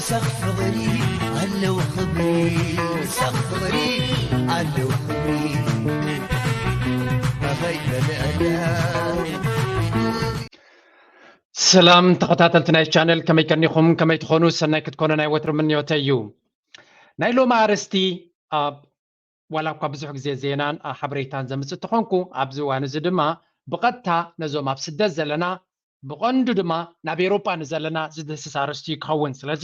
ሳኽ ፍቕሪ ኣለዎ ክብሪ፣ ሳኽ ፍቕሪ ኣለዎ ክብሪ። ኣኸይ በልዕላ። ሰላም ተኸታተልቲ ናይ ቻነል፣ ከመይ ከኒኹም? ከመይ ትኾኑ? ሰናይ ክትኮኑ ናይ ወትሩ ምንዮተይ እዩ። ናይ ሎሚ ኣርእስቲ፣ ኣብ ዋላ እኳ ብዙሕ ግዜ ዜናን፣ አ፣ ሓበሬታን ዘምጽእ እንተኾንኩ፣ ኣብዚ እዋን እዚ ድማ ብቐጥታ ነዞም ኣብ ስደት ዘለና፣ ብቐንዱ ድማ ናብ ኤውሮጳ ንዘለና ዝድህስስ ኣርእስቲ እዩ ክኸውን። ስለዚ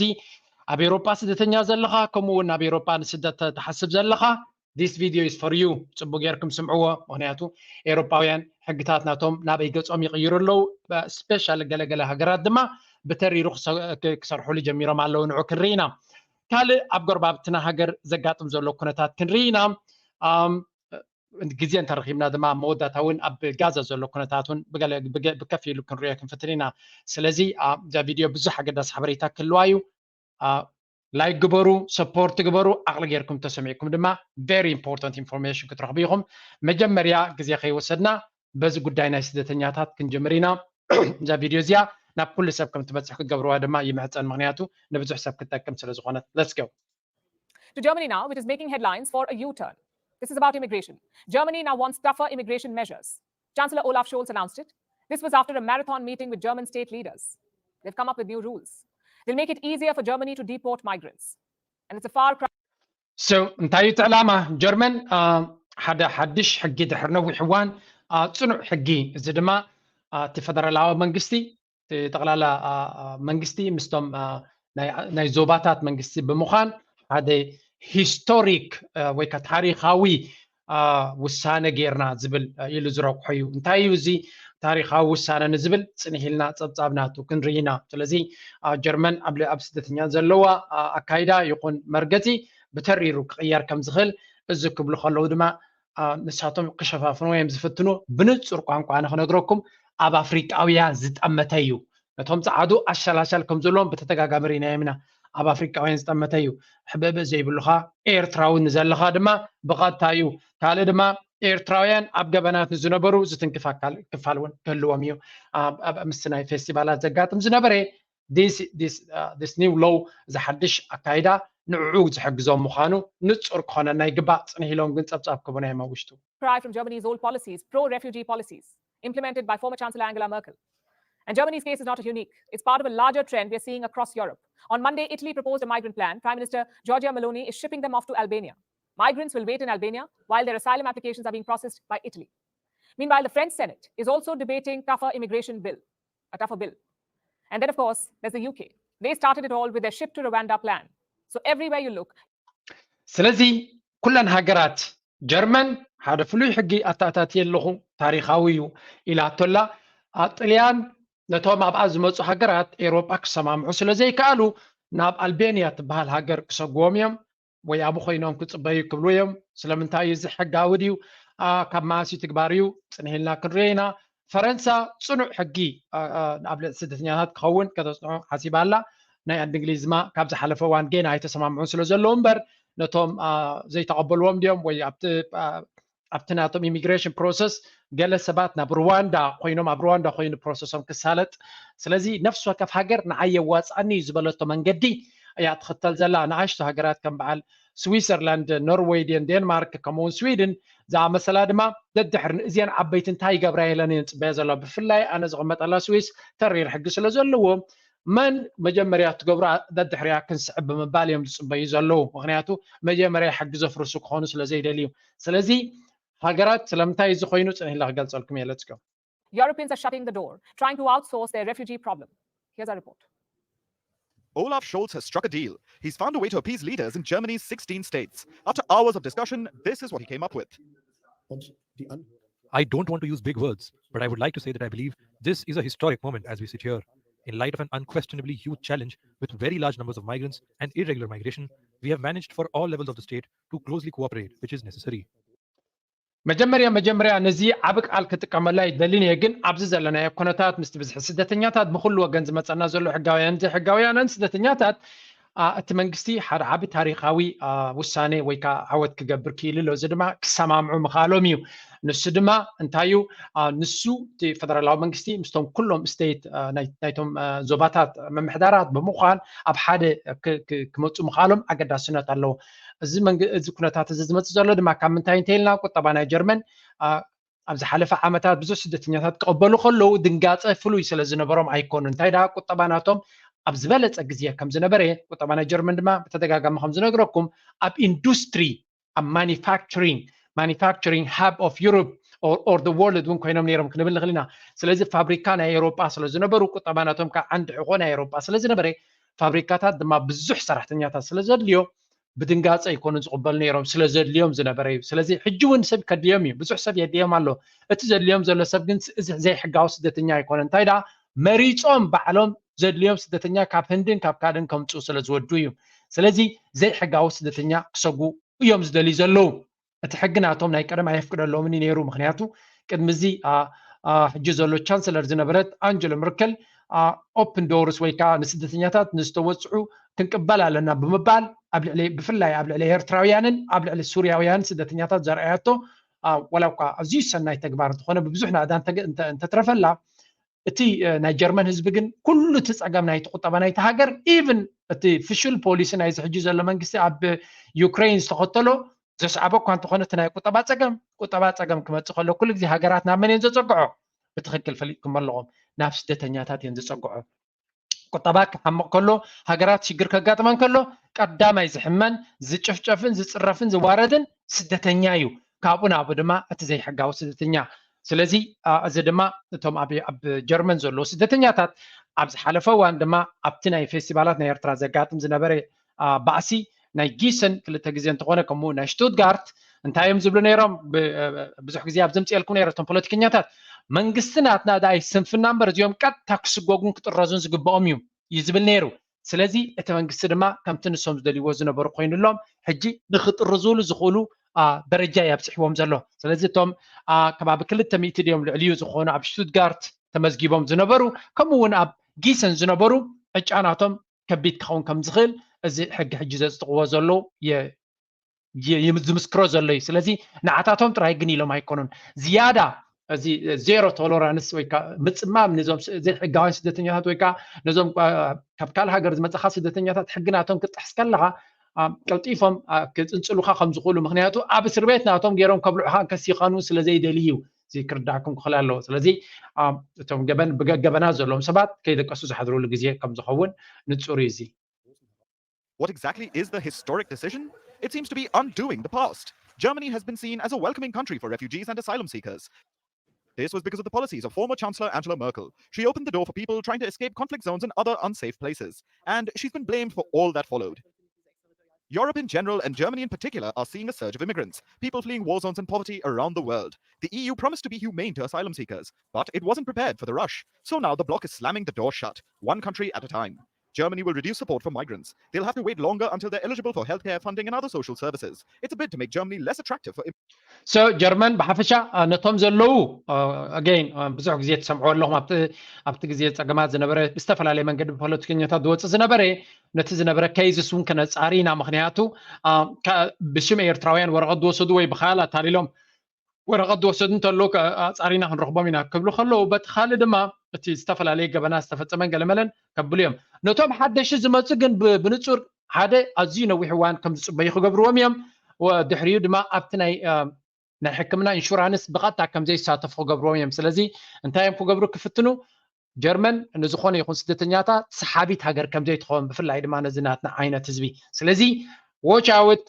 ኣብ ኤውሮጳ ስደተኛ ዘለኻ፣ ከምኡ እውን ናብ ኤውሮጳ ንስደት ተ-፣ ትሓስብ ዘለኻ፣ this video is for you። ጽቡቅ ጌርኩም ስምዕዎ፣ ምኽንያቱ ኤውሮጳውያን ሕግታት ናቶም ናበይ ገጾም ይቕይሩ ኣለዉ። ስፔሻል ገለገለ ሃገራት ድማ ብተሪሩ ክሰ-፣ ክ-፣ ክሰርሑሉ ጀሚሮም ኣለዉ። ንዑ ክንርኢ ኢና። ካልእ ኣብ ጎረባብትና ሃገር ዘጋጥም ዘሎ ኩነታት ክንርኢ ኢና። ኣም፣ ግዜ እንተረኺብና ድማ መወዳእታ እውን ኣብ ጋዛ ዘሎ ኩነታት እውን ብገለ-፣ ብገ-፣ ብከፊሉ ክንሪኦ ክንፍትን ኢና። ስለዚ፣ ኣ፣ እዛ ቪድዮ ብዙሕ ኣገዳሲ ሓበሬታ ክህልዋ እዩ። ኣ፣ ላይክ ግበሩ፣ ሰፖርት ግበሩ፣ ዓቕሊ ጌርኩም ተሰሚዕኩም ድማ very important information ክትረኽቡ ኢኹም። መጀመርያ ግዜ ከይወሰድና በዚ ጉዳይ ናይ ስደተኛታት ክንጅምር ኢና። እዛ ቪድዮ እዚኣ ናብ ኩሉ ሰብ ከም ትበጽሕ ክትገብርዋ ድማ ይምሕጸን፣ ምኽንያቱ ንብዙሕ ሰብ ክትጠቅም ስለ ዝኾነት። Let's go። To Germany now, which is making headlines for a U-turn. This is about immigration. Germany now wants tougher immigration measures. Chancellor Olaf Scholz announced it. This was after a marathon meeting with German state leaders. They've come up with new rules. They'll make it easier for Germany to deport migrants. And it's a far cry. So እንታይ እዩ እቲ ዕላማ? ጀርመን፣ አ፣ ሓደ ሓድሽ ሕጊ ድሕሪ ነዊሕ እዋን፣ አ፣ ጽኑዕ ሕጊ፣ እዚ ድማ፣ አ፣ እቲ ፈደራላዊ መንግስቲ፣ እቲ ጠቕላላ፣ አ፣ አ፣ መንግስቲ ምስቶም፣ አ፣ ናይ፣ ናይ ዞባታት መንግስቲ ብምዃን ሓደ ሂስቶሪክ፣ አ፣ ወይ ከኣ ታሪኻዊ፣ አ፣ ውሳነ ጌርና ዝብል፣ አ፣ ኢሉ ዝረግሖ እዩ። እንታይ እዩ እዚ ታሪኻዊ ውሳነ ንዝብል ጽንሕ ኢልና ጸብጻብ ናቱ ክንርኢ ኢና። ስለዚ፣ አ፣ ጀርመን ኣብ ል-፣ ኣብ ስደተኛ ዘለዋ፣ አ፣ ኣካይዳ ይኹን መርገጺ ብተሪሩ ክቕየር ከም ዝኽእል እዚ ክብሉ ከለዉ ድማ፣ አ፣ ንሳቶም ክሸፋፍኑ እዮም ዝፍትኑ። ብንጹር ቋንቋ ኣነ ክነግረኩም፣ ኣብ ኣፍሪቃውያ ዝጠመተ እዩ። ነቶም ጸዓዱ ኣሻላሻል ከም ዘለዎም ብተደጋጋሚ ርኢናዮም ኢና። ኣብ ኣፍሪቃውያን ዝጠመተ እዩ። ሕብእብእ ዘይብሉኻ ኤርትራዊ ንዘለኻ ድማ ብቐጥታ እዩ። ካልእ ድማ ኤርትራውያን ኣብ ገበናት ንዝነበሩ ዝትንክፍ ኣካል ክፋል እውን ክህልዎም እዩ። ኣብ፣ ኣብ ምስቲ ናይ ፌስቲቫላት ዘጋጥም ዝነበረ this, this, uh, this new law፣ እዚ ሓድሽ ኣካይዳ ንዕኡ ዝሕግዞም ምዃኑ ንጹር ክኾነና ይግባእ። ጽንሕ ኢሎም ግን ጸብጻብ ክህቡና እዮም ኣብ ውሽጡ። Cry from Germany's old policies, pro-refugee policies, implemented by former Chancellor Angela Merkel. And Germany's case is not unique. It's part of a larger trend we're seeing across Europe. On Monday, Italy proposed a migrant plan. Prime Minister Giorgia Meloni is shipping them off to Albania. Migrants will wait in Albania while their asylum applications are being processed by Italy. Meanwhile, the French Senate is also debating tougher immigration bill, a tougher bill. And then, of course, there's the U K. They started it all with their ship to Rwanda plan. So everywhere you look. ስለዚ ኩለን ሃገራት፣ ጀርመን ሓደ ፍሉይ ሕጊ ኣተኣታትየ ኣለኹ፣ ታሪኻዊ እዩ ኢላቶላ። አ፣ ጥልያን ነቶም ኣብኣ ዝመጹ ሃገራት ኤውሮጳ ክሰማምዑ ስለ ዘይከኣሉ ናብ ኣልቤንያ ትበሃል ሃገር ክሰግዎም እዮም። ወይ ኣብኡ ኮይኖም ክጽበዩ ክብሉ እዮም። ስለምንታይ እዩ እዚ ሕጋዊ ድዩ? አ፣ ካብ መኣስ እዩ ትግባር እዩ? ጽንሕ ኢልና ክንሪኦ ኢና። ፈረንሳ ጽኑዕ ሕጊ፣ አ፣ አ፣ ኣብ ልዕሊ ስደተኛታት ክኸውን ከተጽንዖ ሓሲባ ኣላ። ናይ ኣንድ እንግሊዝ ድማ ካብ ዝሓለፈ እዋን ጌና ኣይተሰማምዑን ስለ ዘለዉ እምበር፣ ነቶም፣ አ፣ ዘይተቐበልዎም ድዮም ወይ ኣብቲ፣ አ፣ ኣብቲ ናቶም ኢሚግሬሽን ፕሮሰስ ገለ ሰባት ናብ ሩዋንዳ ኮይኖም፣ ኣብ ሩዋንዳ ኮይኑ ፕሮሰሶም ክሳለጥ። ስለዚ ነፍሲ ወከፍ ሃገር ንዓይ የዋጽኣኒ እዩ ዝበለቶ መንገዲ እያ ትኽተል ዘላ። ንኣሽቱ ሃገራት ከም በዓል ስዊዘርላንድ፣ ኖርዌይ፣ ድን-፣ ዴንማርክ፣ ከምኡውን ስዊድን ዝኣመሰላ ድማ ደድሕሪ እዚአን ዓበይቲ እንታይ ይገብራ የለን እየን ጽበያ ዘለዋ። ብፍላይ ኣነ ዝቕመጠላ ስዊስ ተሪር ሕጊ ስለ ዘለዎ፣ መን መጀመርያ ትገብሮ ደድሕሪያ ክንስዕብ ብምባል እዮም ዝጽበዩ ዘለዉ። ምኽንያቱ መጀመርያ ሕጊ ዘፍርሱ ክኾኑ ስለ ዘይደልዩ። ስለዚ ሃገራት ስለምንታይ እዚ ኮይኑ ጽንሕ ኢለ ክገልጸልኩም እየ። Let's go። Europeans are shutting the door, trying to outsource their refugee problem. Here's our report. Olaf Scholz has struck a deal. He's found a way to appease leaders in Germany's sixteen states. After hours of discussion, this is what he came up with. I don't want to use big words, but I would like to say that I believe this is a historic moment as we sit here. In light of an unquestionably huge challenge with very large numbers of migrants and irregular migration, we have managed for all levels of the state to closely cooperate, which is necessary. መጀመርያ መጀመርያ ነዚ ዓቢ ቃል ክጥቀመሉ ኣይደልን እየ፣ ግን ኣብዚ ዘለናዮ ኩነታት ምስቲ ብዝሒ ስደተኛታት ብኹሉ ወገን ዝመጸና ዘሎ ሕጋውያን ዘይሕጋውያንን ስደተኛታት፣ ኣ፣ እቲ መንግስቲ ሓደ ዓቢ ታሪኻዊ፣ ኣ፣ ውሳኔ ወይ ከኣ ዓወት ክገብር ክኢሉ ኣሎ። እዚ ድማ ክሰማምዑ ምኽኣሎም እዩ። ንሱ ድማ እንታይ እዩ? ንሱ እቲ ፈደራላዊ መንግስቲ ምስቶም ኩሎም ስቴት ናይቶም ዞባታት ምምሕዳራት ብምዃን ኣብ ሓደ ክመፁ ምኽኣሎም ኣገዳስነት ኣለዎ። እዚ ኩነታት እዚ ዝመፅእ ዘሎ ድማ ካብ ምንታይ እንተኢልና ቁጠባ ናይ ጀርመን ኣብ ዝሓለፈ ዓመታት ብዙሕ ስደተኛታት ክቐበሉ ከለዉ ድንጋፀ ፍሉይ ስለ ዝነበሮም ኣይኮኑን። እንታይ ደኣ ቁጠባ ናቶም ኣብ ዝበለፀ ግዜ ከም ዝነበረ ቁጠባ ናይ ጀርመን ድማ ብተደጋጋሚ ከም ዝነግረኩም ኣብ ኢንዱስትሪ ኣብ ማኒፋክቸሪንግ ማኒፋክቸሪንግ ሃብ ኦፍ ዩሮፕ ኦር ደ ወርልድ እውን ኮይኖም ነይሮም ክንብል ንኽእል ኢና። ስለዚ ፋብሪካ ናይ ኤውሮጳ ስለ ዝነበሩ ቁጠባ ናቶም ከዓ ዓንዲ ሕቆ ናይ ኤውሮጳ ስለ ዝነበረ ፋብሪካታት ድማ ብዙሕ ሰራሕተኛታት ስለ ዘድልዮ ብድንጋፀ ኣይኮኑን ዝቕበሉ ነይሮም ስለ ዘድልዮም ዝነበረ እዩ። ስለዚ ሕጂ እውን ሰብ ከድልዮም እዩ፣ ብዙሕ ሰብ የድልዮም ኣሎ። እቲ ዘድልዮም ዘሎ ሰብ ግን እዚ ዘይሕጋዊ ስደተኛ ኣይኮነ። እንታይ ደኣ መሪፆም ባዕሎም ዘድልዮም ስደተኛ ካብ ህንድን ካብ ካልእን ከምፅኡ ስለ ዝወዱ እዩ። ስለዚ ዘይሕጋዊ ስደተኛ ክሰጉ እዮም ዝደልዩ ዘለዉ። እቲ ሕጊ ናቶም ናይ ቀደም ኣየፍቅደሎምን እዩ ነይሩ። ምክንያቱ ቅድሚ እዚ ሕጂ ዘሎ ቻንስለር ዝነበረት ኣንጀሎ መርከል ኦፕን ዶርስ ወይ ከዓ ንስደተኛታት ንዝተወፅዑ ክንቅበል ኣለና ብምባል ኣብ ልዕሊ ብፍላይ ኣብ ልዕሊ ኤርትራውያንን ኣብ ልዕሊ ሱርያውያን ስደተኛታት ዘርኣያቶ ዋላ እኳ ኣዝዩ ሰናይ ተግባር እንተኾነ ብብዙሕ ናእዳ እንተትረፈላ እቲ ናይ ጀርመን ህዝቢ ግን ኩሉ እቲ ፀገም ናይቲ ቁጠባ ናይቲ ሃገር ኢቭን እቲ ፍሹል ፖሊሲ ናይዚ ሕጂ ዘሎ መንግስቲ ኣብ ዩክሬን ዝተኸተሎ ዘስዓበ እኳ እንተኾነ እቲ ናይ ቁጠባ ፀገም ቁጠባ ፀገም ክመፅእ ከሎ ኩሉ ግዜ ሃገራት ናብ መን እየን ዘፀግዖ? ብትኽክል ፈሊጥኩም ኣለኹም ናብ ስደተኛታት እየን ዘፀግዖ። ቁጠባ ክሓምቕ ከሎ ሃገራት ሽግር ከጋጥመን ከሎ ቀዳማይ ዝሕመን ዝጭፍጨፍን ዝፅረፍን ዝዋረድን ስደተኛ እዩ። ካብኡ ናብኡ ድማ እቲ ዘይሕጋዊ ስደተኛ ስለዚ እዚ ድማ እቶም ኣብ ጀርመን ዘለዉ ስደተኛታት ኣብ ዝሓለፈ እዋን ድማ ኣብቲ ናይ ፌስቲቫላት ናይ ኤርትራ ዘጋጥም ዝነበረ ባእሲ ናይ ጊሰን ክልተ ግዜ እንተኾነ ከምኡ ናይ ሽቱትጋርት እንታይ እዮም ዝብሉ ነይሮም? ብዙሕ ግዜ ኣብ ዘምፅኤልኩም ነይረ እቶም ፖለቲከኛታት መንግስቲ ናትና ዳኣይ ስንፍና እምበር እዚኦም ቀጥታ ክስጎጉን ክጥረዙን ዝግብኦም እዩ እዩ ዝብል ነይሩ። ስለዚ እቲ መንግስቲ ድማ ከምቲ ንሶም ዝደልይዎ ዝነበሩ ኮይኑሎም ሕጂ ንክጥርዙሉ ዝኽእሉ ደረጃ እዩ ኣብፅሕዎም ዘሎ። ስለዚ እቶም ከባቢ ክልተ ሚእቲ ድዮም ልዕሊኡ ዝኾኑ ኣብ ሽቱትጋርት ተመዝጊቦም ዝነበሩ ከምኡ እውን ኣብ ጊሰን ዝነበሩ ዕጫናቶም ከቢድ ክኸውን ከም ዝኽእል እዚ ሕጊ ሕጂ ዘፅድቕዎ ዘለዉ ዝምስክሮ ዘሎ እዩ። ስለዚ ንዓታቶም ጥራይ ግን ኢሎም ኣይኮኑን ዝያዳ እዚ ዜሮ ቶሎራንስ ወይ ከዓ ምፅማም ነዞም ዘይሕጋውያን ስደተኛታት ወይ ከዓ ነዞም ካብ ካልእ ሃገር ዝመፅኻ ስደተኛታት ሕጊ ናቶም ክጥሕስ ከለኻ ቀልጢፎም ክፅንፅሉካ ከም ዝኽእሉ ምክንያቱ ኣብ እስር ቤት ናቶም ገይሮም ከብልዑኻ ከሲኻኑ ስለ ዘይደልዩ እዚ ክርዳእኩም ክኽእል ኣለዎ። ስለዚ እቶም ገበን ብገበና ዘለዎም ሰባት ከይደቀሱ ዝሓድሩሉ ግዜ ከም ዝኸውን ንፁር እዩ። እዚ What exactly is the historic decision? It seems to be undoing the past. Germany has been seen as a welcoming country for refugees and asylum seekers. This was because of the policies of former Chancellor Angela Merkel. She opened the door for people trying to escape conflict zones and other unsafe places, and she's been blamed for all that followed. Europe in general and Germany in particular are seeing a surge of immigrants, people fleeing war zones and poverty around the world. The E U promised to be humane to asylum seekers, but it wasn't prepared for the rush. So now the bloc is slamming the door shut, one country at a time. Germany will reduce support for migrants. They'll have to wait longer until they're eligible for healthcare funding and other social services. It's a bid to make Germany less attractive for so ጀርመን ብሓፈሻ ነቶም ዘለዉ ኣገይን ብዙሕ ግዜ ትሰምዑ ኣለኹም ኣብቲ ግዜ ፀገማት ዝነበረ ብዝተፈላለየ መንገዲ ብፖለቲከኛታት ዝወፅእ ዝነበረ ነቲ ዝነበረ ኬዝስ እውን ከነፃሪ ኢና። ምክንያቱ ብሽም ኤርትራውያን ወረቐት ዝወሰዱ ወይ ብካል ኣታሊሎም ወረቐት ዝወሰዱ እንተለዉ ኣፃሪና ክንረኽቦም ኢና ክብሉ ከለዉ በቲ ካልእ ድማ እቲ ዝተፈላለየ ገበና ዝተፈፀመን ገለመለን ከብሉ እዮም። ነቶም ሓደሽ ዝመፁ ግን ብንፁር ሓደ ኣዝዩ ነዊሕ እዋን ከም ዝፅበዩ ክገብርዎም እዮም። ድሕሪኡ ድማ ኣብቲ ናይ ናይ ሕክምና ኢንሹራንስ ብቐጥታ ከም ዘይሳተፉ ክገብርዎም እዮም። ስለዚ እንታይ እዮም ክገብሩ ክፍትኑ ጀርመን ንዝኾነ ይኹን ስደተኛታ ሰሓቢት ሃገር ከም ዘይትኸውን ብፍላይ ድማ ነዚ ናትና ዓይነት ህዝቢ። ስለዚ ዎች ኣውት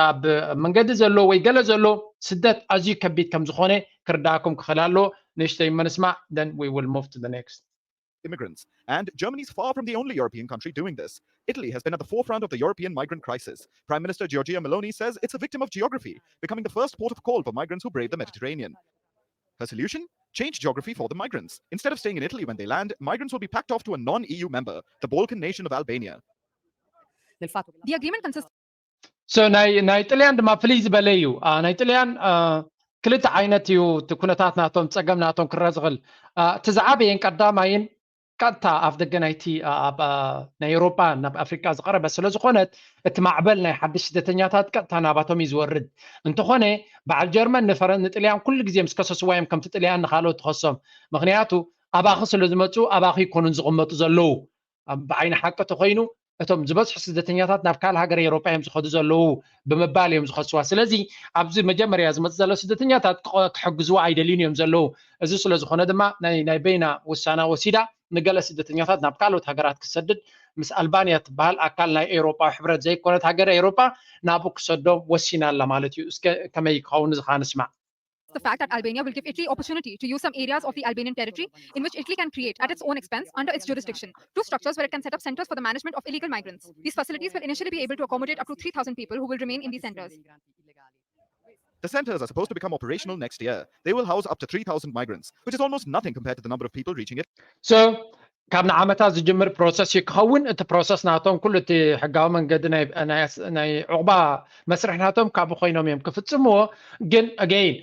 ኣብ መንገዲ ዘሎ ወይ ገለ ዘሎ ስደት ኣዝዩ ከቢድ ከም ዝኾነ ክርዳእኩም ክኽእል ኣሎ። ንእሽተይ መንስማዕ then we will move to the next immigrants. And Germany's far from the only European country doing this. Italy has been at the forefront of the European migrant crisis. Prime Minister Giorgia Meloni says it's a victim of geography, becoming the first port of call for migrants who brave the Mediterranean. Her solution? Change geography for the migrants. Instead of staying in Italy when they land, migrants will be packed off to a non E U member, the Balkan nation of Albania. The agreement consists so ናይ ናይ ጥልያን ድማ ፍልይ ዝበለ እዩ። ናይ ጥልያን ክልተ ዓይነት እዩ እቲ ኩነታት ናቶም ፀገም ናቶም ክረአ ዝኽእል። እቲ ዝዓበየን ቀዳማይን ቀጥታ ኣፍ ደገ ናይቲ ኣብ ናይ ኤውሮጳ ናብ ኣፍሪቃ ዝቐረበ ስለ ዝኾነት፣ እቲ ማዕበል ናይ ሓድሽ ስደተኛታት ቀጥታ ናባቶም እዩ ዝወርድ። እንተኾነ በዓል ጀርመን ንፈረን ንጥልያን ኩሉ ግዜ ምስ ከሰስዋ እዮም ከምቲ ጥልያን ንካልኦት ትኸሶም። ምክንያቱ ኣባኺ ስለ ዝመፁ ኣባኺ ይኮኑን ዝቕመጡ ዘለዉ። ብዓይኒ ሓቂ ተኮይኑ እቶም ዝበዝሑ ስደተኛታት ናብ ካልእ ሃገር ኤውሮጳ እዮም ዝኸዱ ዘለዉ ብምባል እዮም ዝኸስዋ። ስለዚ ኣብዚ መጀመርያ ዝመፁ ዘለዉ ስደተኛታት ክሕግዝዋ ኣይደልዩን እዮም ዘለዉ። እዚ ስለ ዝኾነ ድማ ናይ በይና ውሳና ወሲዳ ንገለ ስደተኛታት ናብ ካልኦት ሃገራት ክሰድድ ምስ ኣልባንያ ትበሃል ኣካል ናይ ኤውሮጳዊ ሕብረት ዘይኮነት ሃገር ኤውሮጳ ናብኡ ክሰዶም ወሲና ኣላ ማለት እዩ። እስከ ከመይ ክኸውን እዚ ከዓ ንስማዕ። The fact that Albania will give Italy opportunity to use some areas of the Albanian territory in which Italy can create at its own expense under its jurisdiction two structures where it can set up centers for the management of illegal migrants. These facilities will initially be able to accommodate up to three thousand people who will remain in these centers. The centers are supposed to become operational next year. They will house up to three thousand migrants, which is almost nothing compared to the number of people reaching it. So ካብ ንዓመታት ዝጅምር ፕሮሰስ እዩ ክኸውን። እቲ ፕሮሰስ ናቶም ኩሉ እቲ ሕጋዊ መንገዲ ናይ ዕቑባ መስርሕ ናቶም ካብኡ ኮይኖም እዮም ክፍፅምዎ። ግን ኣገይን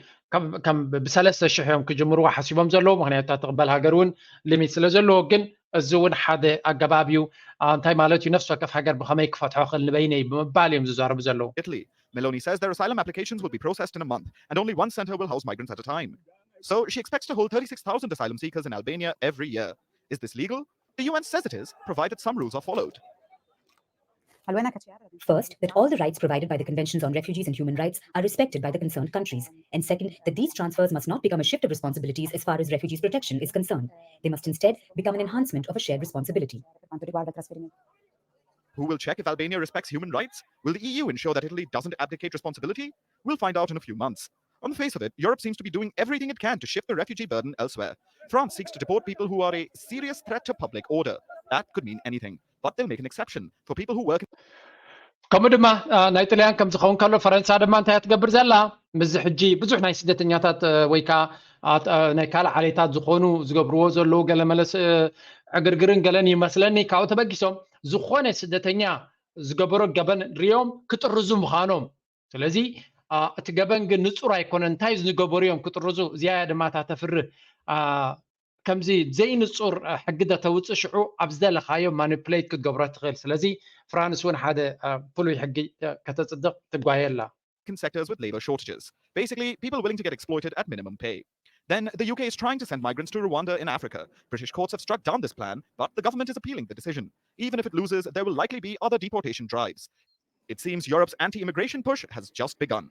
ከም ብሰለስተ ሽሕ እዮም ክጅምርዎ ሓሲቦም ዘለዉ። ምክንያቱ እታ ትቕበል ሃገር እውን ሊሚት ስለ ዘለዎ። ግን እዚ እውን ሓደ ኣገባብ እዩ። እንታይ ማለት እዩ? ነፍሲ ወከፍ ሃገር ብኸመይ ክፈትሖ ክእል ንበይነይ ብምባል እዮም ዝዛረቡ ዘለዉ። Italy. Meloni says their asylum applications will be processed in a month and only one center will house migrants at a time. So she expects to hold thirty-six thousand asylum seekers in Albania every year. Is this legal? The U N says it is, provided some rules are followed. First, that all the rights provided by the Conventions on Refugees and Human Rights are respected by the concerned countries. And second, that these transfers must not become a shift of responsibilities as far as refugees' protection is concerned. They must instead become an enhancement of a shared responsibility. Who will check if Albania respects human rights? Will the E U ensure that Italy doesn't abdicate responsibility? We'll find out in a few months. On the face of it, Europe seems to be doing everything it can to shift the refugee burden elsewhere. France seeks to deport people who are a serious threat to public order. That could mean anything, but they'll make an exception for people who work. ከምኡ ድማ ናይ ጥልያን ከም ዝኸውን ከሎ ፈረንሳ ድማ እንታይ ትገብር ዘላ? ምስዚ ሕጂ ብዙሕ ናይ ስደተኛታት ወይ ከዓ ናይ ካልእ ዓሌታት ዝኾኑ ዝገብርዎ ዘለዉ ገለመለስ ዕግርግርን ገለን ይመስለኒ ካብኡ ተበጊሶም ዝኾነ ስደተኛ ዝገበሮ ገበን ሪኦም ክጥርዙ ምዃኖም። ስለዚ እቲ ገበን ግን ንፁር ኣይኮነን። እንታይ ዝገበሩ እዮም ክጥርዙ? እዚኣ ድማ እታ ተፍርህ ከምዚ ዘይንፁር ሕጊ ደተውፅእ ሽዑ ኣብ ዝደለኻዮ ማኒፕሌት ክትገብሮ ትኽእል። ስለዚ ፍራንስ እውን ሓደ ፍሉይ ሕጊ ከተፅድቕ ትጓየ ኣላ። Sectors with labor shortages. Basically, people willing to get exploited at minimum pay. Then the U K is trying to send migrants to Rwanda in Africa. British courts have struck down this plan, but the government is appealing the decision. Even if it loses, there will likely be other deportation drives. It seems Europe's anti-immigration push has just begun.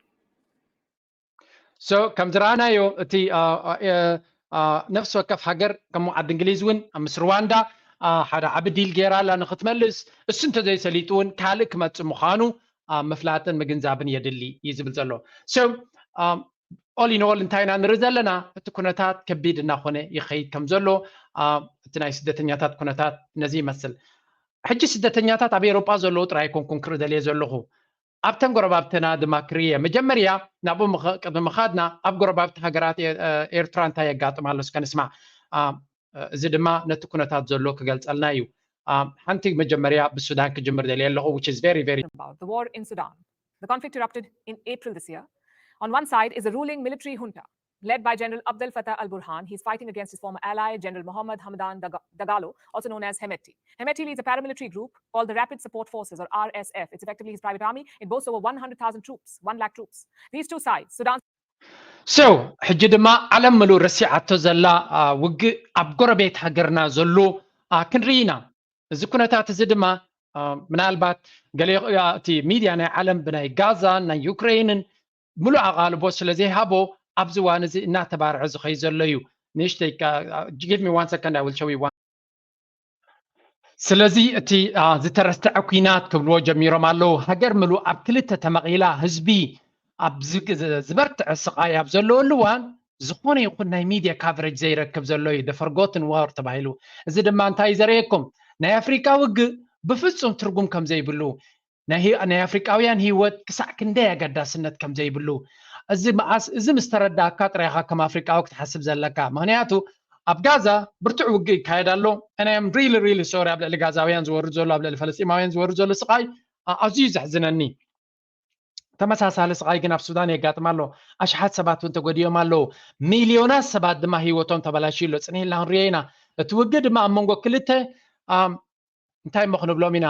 So ከም ዝረኣናዮ እቲ ነፍሲ ወከፍ ሃገር ከም ዓዲ እንግሊዝ እውን ምስ ሩዋንዳ ሓደ ዓቢ ዲል ገይራ ኣላ ንክትመልስ። እሱ እንተዘይሰሊጡ እውን ካልእ ክመፅእ ምዃኑ ምፍላጥን ምግንዛብን የድሊ እዩ ዝብል ዘሎ። So all in all እንታይ ኢና ንርኢ ዘለና? እቲ ኩነታት ከቢድ እናኾነ ይኸይድ ከም ዘሎ እቲ ናይ ስደተኛታት ኩነታት ነዚ ይመስል። ሕጂ ስደተኛታት ኣብ ኤውሮጳ ዘለዉ ጥራይ ኣይኮንኩን ክርኢ ደልየ ዘለኹ። ኣብተን ጎረባብትና ድማ ክርእየ። መጀመርያ ናብኡ ቅድሚ ምኻድና ኣብ ጎረባብቲ ሃገራት ኤርትራ እንታይ የጋጥም ኣሎ እስከ ንስማዕ። እዚ ድማ ነቲ ኩነታት ዘሎ ክገልጸልና እዩ። ሓንቲ መጀመርያ ብሱዳን ክጅምር ደልየ ኣለኹ which is very very about the war in Sudan. The conflict erupted in April this year. On one side is a ruling military junta led by General Abdel Fattah al-Burhan. He's fighting against his former ally, General Mohammad Hamdan Dagalo, also known as Hemeti. Hemeti leads a paramilitary group called the Rapid Support Forces, or R S F. It's effectively his private army. It boasts over one hundred thousand troops, one lakh troops. These two sides, Sudan. So ሕጂ ድማ ዓለም ምሉእ ረሲዓቶ ዘላ ውግእ ኣብ ጎረቤት ሃገርና ዘሎ ክንርኢ ኢና። እዚ ኩነታት እዚ ድማ ምናልባት ገለ እቲ ሚድያ ናይ ዓለም ብናይ ጋዛን ናይ ዩክሬንን ምሉእ ኣቓልቦ ስለ ዘይሃቦ ኣብዚ እዋን እዚ እናተባርዐ ዝኸይ ዘሎ እዩ። ንእሽተይ give me one second I will show you one ስለዚ እቲ ዝተረስተዐ ኩናት ክብልዎ ጀሚሮም ኣለዉ። ሃገር ምሉእ ኣብ ክልተ ተመቒላ ህዝቢ ኣብ ዝበርትዐ ስቓይ ኣብ ዘለወሉ እዋን ዝኾነ ይኹን ናይ ሚድያ ካቨሬጅ ዘይረክብ ዘሎ እዩ the forgotten war ተባሂሉ። እዚ ድማ እንታይ እዩ ዘርእየኩም? ናይ ኣፍሪቃ ውግእ ብፍጹም ትርጉም ከም ዘይብሉ ናይ ኣፍሪቃውያን ህይወት ክሳዕ ክንደይ ኣገዳስነት ከም ዘይብሉ እዚ መዓስ እዚ ምስ ተረዳእካ ጥራይኻ ከም ኣፍሪቃዊ ክትሓስብ ዘለካ። ምክንያቱ ኣብ ጋዛ ብርቱዕ ውግእ ይካየድ ኣሎ። I am really really sorry ኣብ ልዕሊ ጋዛውያን ዝወርድ ዘሎ ኣብ ልዕሊ ፈለስጢማውያን ዝወርድ ዘሎ ስቓይ ኣዝዩ ዘሕዝነኒ። ተመሳሳሊ ስቓይ ግን ኣብ ሱዳን የጋጥም ኣሎ። ኣሽሓት ሰባት እውን ተጎዲኦም ኣለዉ። ሚልዮናት ሰባት ድማ ህይወቶም ተበላሽዩ ኣሎ። ጽኒህልና ክንሪኦ ኢና። እቲ ውግእ ድማ ኣብ መንጎ ክልተ እንታይ እሞ ክንብሎም ኢና፣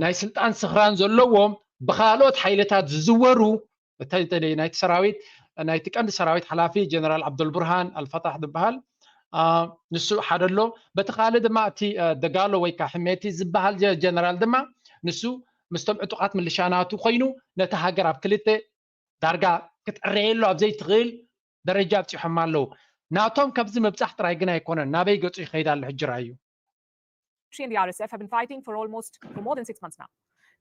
ናይ ስልጣን ስኽራን ዘለዎም ብካልኦት ሓይልታት ዝዝወሩ፣ ናይቲ ሰራዊት፣ ናይቲ ቀንዲ ሰራዊት ሓላፊ ጀነራል ዓብደልቡርሃን ኣልፈታሕ ዝበሃል፣ ንሱ ሓደ ኣሎ። በቲ ካልእ ድማ እቲ ደጋሎ ወይ ከዓ ሕሜቲ ዝበሃል ጀነራል ድማ ንሱ ምስቶም ዕጡቓት ምልሻ ናቱ ኮይኑ ነቲ ሃገር ኣብ ክልተ ዳርጋ ክትዕረየሉ ኣብ ዘይትኽእል ደረጃ ኣብፂሖማ ኣለዉ። ናቶም ከብዚ ምብፃሕ ጥራይ ግን ኣይኮነን፣ ናበይ ገፁ ይኸይድ ኣሎ ሕጂ ራእዩ። and the R S F have been fighting for almost for more than six months now.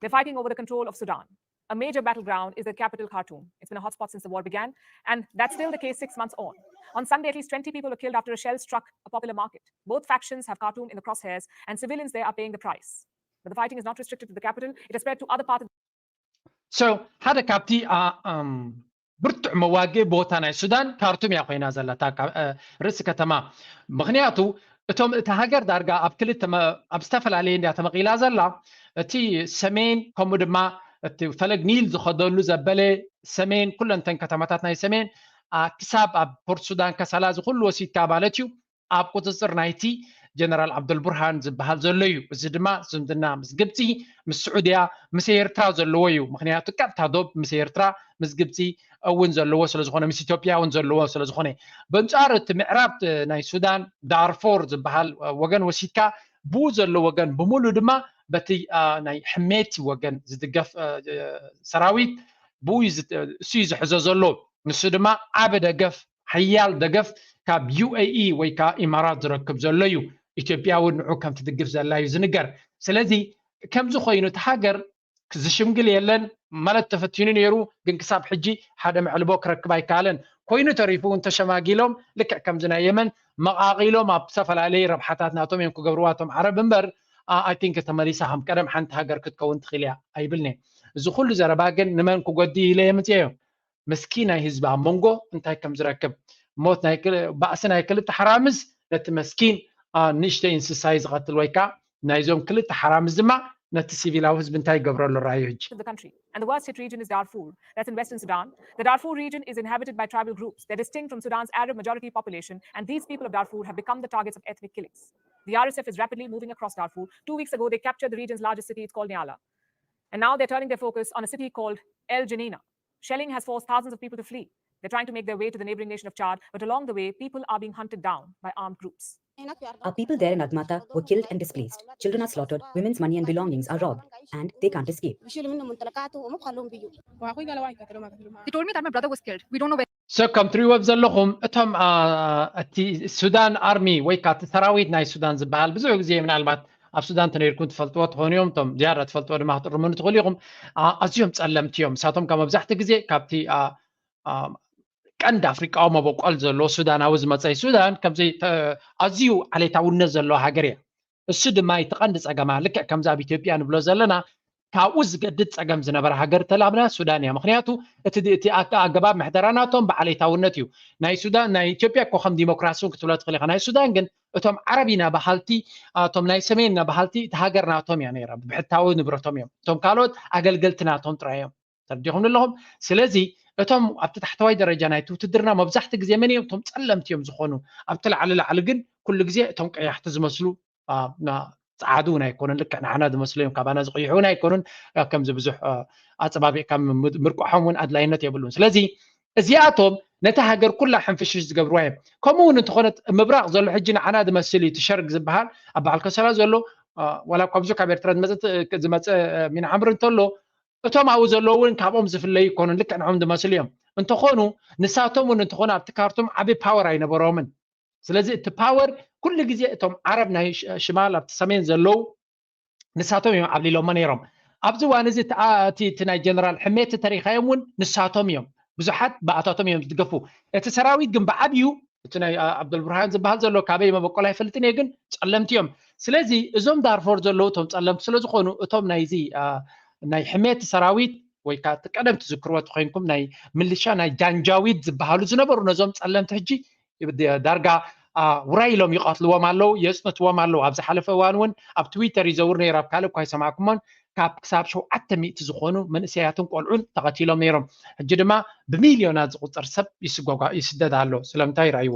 They're fighting over the control of Sudan. A major battleground is the capital Khartoum. It's been a hotspot since the war began, and that's still the case six months on. On Sunday, at least twenty people were killed after a shell struck a popular market. Both factions have Khartoum in the crosshairs, and civilians there are paying the price. But the fighting is not restricted to the capital. It has spread to other parts of So ሓደ ካብቲ ብርቱዕ መዋግኢ ቦታ ናይ ሱዳን ካርቱም እያ ኮይና ዘላ፣ ርእሲ ከተማ። ምክንያቱ እቶም እቲ ሃገር ዳርጋ ኣብ ክልተ ኣብ ዝተፈላለየ እንድያ ተመቒላ ዘላ። እቲ ሰሜን ከምኡ ድማ እቲ ፈለግ ኒል ዝኸደሉ ዘበለ ሰሜን፣ ኩለንተን ከተማታት ናይ ሰሜን ክሳብ ኣብ ፖርት ሱዳን ከሰላ ዝኩሉ ወሲድካ ማለት እዩ ኣብ ቁፅፅር ናይቲ ጀነራል ዓብደልቡርሃን ዝበሃል ዘሎ እዩ። እዚ ድማ ዝምድና ምስ ግብፂ፣ ምስ ስዑድያ፣ ምስ ኤርትራ ዘለዎ እዩ። ምክንያቱ ቀጥታ ዶብ ምስ ኤርትራ ምስ ግብፂ እውን ዘለዎ ስለዝኾነ፣ ምስ ኢትዮጵያ እውን ዘለዎ ስለዝኾነ፣ በንፃር እቲ ምዕራብ ናይ ሱዳን ዳርፎር ዝበሃል ወገን ወሲድካ ብኡ ዘሎ ወገን ብምሉ ድማ በቲ ናይ ሕሜቲ ወገን ዝድገፍ ሰራዊት ብኡ እሱ እዩ ዝሕዞ ዘሎ። ንሱ ድማ ዓቢ ደገፍ፣ ሓያል ደገፍ ካብ ዩ ኤ ኢ ወይ ከዓ ኢማራት ዝረክብ ዘሎ እዩ። ኢትዮጵያ እውን ንዑ ከም ትድግፍ ዘላ እዩ ዝንገር። ስለዚ ከምዚ ኮይኑ እቲ ሃገር ዝሽምግል የለን ማለት ተፈቲኑ ነይሩ፣ ግን ክሳብ ሕጂ ሓደ መዕልቦ ክረክብ ኣይከኣለን። ኮይኑ ተሪፉ እውን ተሸማጊሎም ልክዕ ከምዚ ናይ የመን መቓቒሎም ኣብ ዝተፈላለዩ ረብሓታት ናቶም እዮም ክገብርዋ እቶም ዓረብ እምበር፣ I think ተመሊሳ ከም ቀደም ሓንቲ ሃገር ክትከውን ትኽእል እያ ኣይብልኒ። እዚ ኩሉ ዘረባ ግን ንመን ክጎዲ ኢለ የምፅኦ እዮም። ምስኪን ናይ ህዝቢ ኣብ መንጎ እንታይ ከም ዝረክብ፣ ሞት ባእሲ ናይ ክልተ ሓራምዝ ነቲ መስኪን ንእሽተይ እንስሳ እዩ ዝቐትል ወይ ከዓ ናይዞም ክልተ ሓራምዝ ድማ ነቲ ሲቪላዊ ህዝቢ እንታይ ይገብረሉ ራእዩ ሕጂ። And the worst hit region is Darfur, that's in western Sudan. The Darfur region is inhabited by tribal groups. They're distinct from Sudan's Arab majority population, and these people of Darfur have become the targets of ethnic killings. The R S F is rapidly moving across Darfur. Two weeks ago, they captured the region's largest city, it's called Nyala. And now they're turning their focus on a city called El Geneina. Shelling has forced thousands of people to flee. They're trying to make their way to the neighboring nation of Chad, but along the way, people are being hunted down by armed groups. Our people there in Admata were killed and displaced. Children are slaughtered, women's money and belongings are robbed, and they can't escape. They told me that my brother was killed. We don't know where. So ከም ትሪእዎም ዘለኹም እቶም እቲ ሱዳን ኣርሚ ወይ ከዓ እቲ ሰራዊት ናይ ሱዳን ዝበሃል ብዙሕ ግዜ ምናልባት ኣብ ሱዳን ተነይርኩም ትፈልጥዎ ትኾኑ እዮም። እቶም ዝያዳ ትፈልጥዎ ድማ ክትርሙኒ ትኽእሉ ኢኹም። ኣዝዮም ጸለምቲ እዮም። ንሳቶም ካብ መብዛሕቲ ግዜ ካብቲ ቀንዲ ኣፍሪቃዊ መበቆል ዘለዎ ሱዳናዊ ዝመጸ እዩ። ሱዳን ከምዚ ኣዝዩ ዓሌታውነት ዘለዎ ሃገር እያ። እሱ ድማ እቲ ቀንዲ ጸገማ። ልክዕ ከምዚ ኣብ ኢትዮጵያ ንብሎ ዘለና ካብኡ ዝገድድ ጸገም ዝነበረ ሃገር ተላብና ሱዳን እያ። ምክንያቱ እቲ ኣገባብ ምሕደራ ናቶም ብዓሌታውነት እዩ። ናይ ሱዳን ናይ ኢትዮጵያ እኮ ከም ዲሞክራሲ ክትብሎ ትኽእል ኢኻ። ናይ ሱዳን ግን እቶም ዓረብ ኢና በሃልቲ፣ እቶም ናይ ሰሜን ኢና በሃልቲ፣ እቲ ሃገር ናቶም እያ ነይራ፣ ብብሕታዊ ንብረቶም እዮም። እቶም ካልኦት ኣገልገልቲ ናቶም ጥራይ እዮም። ተረዲኹም ኣለኹም? ስለዚ እቶም ኣብቲ ታሕተዋይ ደረጃ ናይቲ ውትድርና መብዛሕቲ ግዜ መን እዮም? እቶም ጸለምቲ እዮም ዝኾኑ። ኣብቲ ላዕሊ ላዕሊ ግን ኩሉ ግዜ እቶም ቀያሕቲ ዝመስሉ ጸዓዱ እውን ኣይኮኑን። ልክዕ ንዓና ዝመስሉ እዮም፣ ካባና ዝቕይሑ እውን ኣይኮኑን። ከምዚ ብዙሕ ኣጸባቢቕካ ምርቋሖም እውን ኣድላይነት የብሉን። ስለዚ እዚኣቶም ነታ ሃገር ኩላ ሕንፍሽሽ ዝገብርዋ እዮም። ከምኡ እውን እንተኾነ ምብራቕ ዘሎ ሕጂ ንዓና ዝመስል እዩ፣ እቲ ሸርግ ዝበሃል ኣብ በዓል ከሰላ ዘሎ ዋላ እኳ ብዙሕ ካብ ኤርትራ ዝመፀ ሚን ዓምር እንተሎ እቶም ኣብኡ ዘለዉ እውን ካብኦም ዝፍለዩ ይኮኑን፣ ልክዕ ንዖም ዝመስሉ እዮም። እንተኾኑ ንሳቶም እውን እንተኾኑ ኣብቲ ካርቱም ዓቢ ፓወር ኣይነበሮምን። ስለዚ እቲ ፓወር ኩሉ ግዜ እቶም ዓረብ ናይ ሽማል ኣብቲ ሰሜን ዘለዉ ንሳቶም እዮም ዓብሊሎሞ ነይሮም። ኣብዚ እዋን እዚ እቲ ናይ ጀነራል ሕሜቲ ተሪኻዮም እውን ንሳቶም እዮም፣ ብዙሓት ብኣታቶም እዮም ዝድገፉ። እቲ ሰራዊት ግን ብዓብዩ እቲ ናይ ዓብደልብርሃን ዝበሃል ዘሎ ካበይ መበቆል ኣይፈልጥን እየ፣ ግን ጸለምቲ እዮም። ስለዚ እዞም ዳርፎር ዘለዉ እቶም ጸለምቲ ስለ ዝኾኑ እቶም ናይዚ ናይ ሕሜቲ ሰራዊት ወይ ከዓ እቲ ቀደም ትዝክርዎ ተኮይንኩም ናይ ምልሻ ናይ ጃንጃዊድ ዝበሃሉ ዝነበሩ ነዞም ጸለምቲ ሕጂ ዳርጋ ውራይ ኢሎም ይቐትልዎም ኣለዉ፣ የፅንትዎም ኣለዉ። ኣብ ዝሓለፈ እዋን እውን ኣብ ትዊተር ይዘውር ነይሩ፣ ኣብ ካልእ እኳ ይሰማዕኩሞን ካብ ክሳብ ሸውዓተ ሚእቲ ዝኾኑ መንእሰያትን ቆልዑን ተቐቲሎም ነይሮም። ሕጂ ድማ ብሚልዮናት ዝቑፀር ሰብ ይስደድ ኣሎ። ስለምንታይ ይረኣይዎ?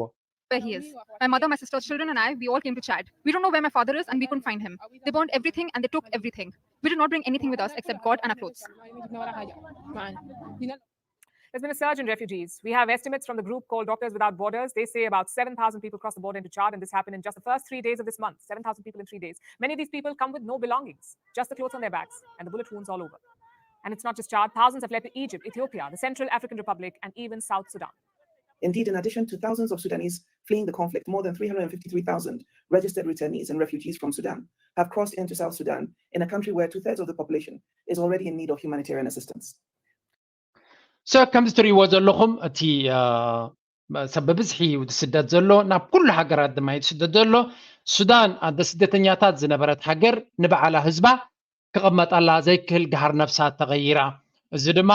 where he is. My mother, my sisters, children, and I, we all came to Chad. We don't know where my father is, and we couldn't find him. They burned everything and they took everything. We did not bring anything with us except God and our clothes. There's been a surge in refugees. We have estimates from the group called Doctors Without Borders. They say about seven thousand people crossed the border into Chad, and this happened in just the first three days of this month. Seven thousand people in three days. Many of these people come with no belongings, just the clothes on their backs and the bullet wounds all over. And it's not just Chad. Thousands have fled to Egypt, Ethiopia, the Central African Republic, and even South Sudan. Indeed, in addition to thousands of Sudanese fleeing the conflict, more than three hundred fifty-three thousand registered returnees and refugees from Sudan have crossed into South Sudan, in a country where two thirds of the population is already in need of humanitarian assistance. So ከምዚ ትሪእዎ ዘለኹም እቲ ሰብ ብብዝሒ ስደት ዘሎ ናብ ኩሉ ሃገራት ድማ እዩ ዝስደት ዘሎ። ሱዳን ኣደ ስደተኛታት ዝነበረት ሃገር ንበዓላ ህዝባ ክቕመጠላ ዘይክእል ገሃር ነፍሳት ተቐይራ። እዚ ድማ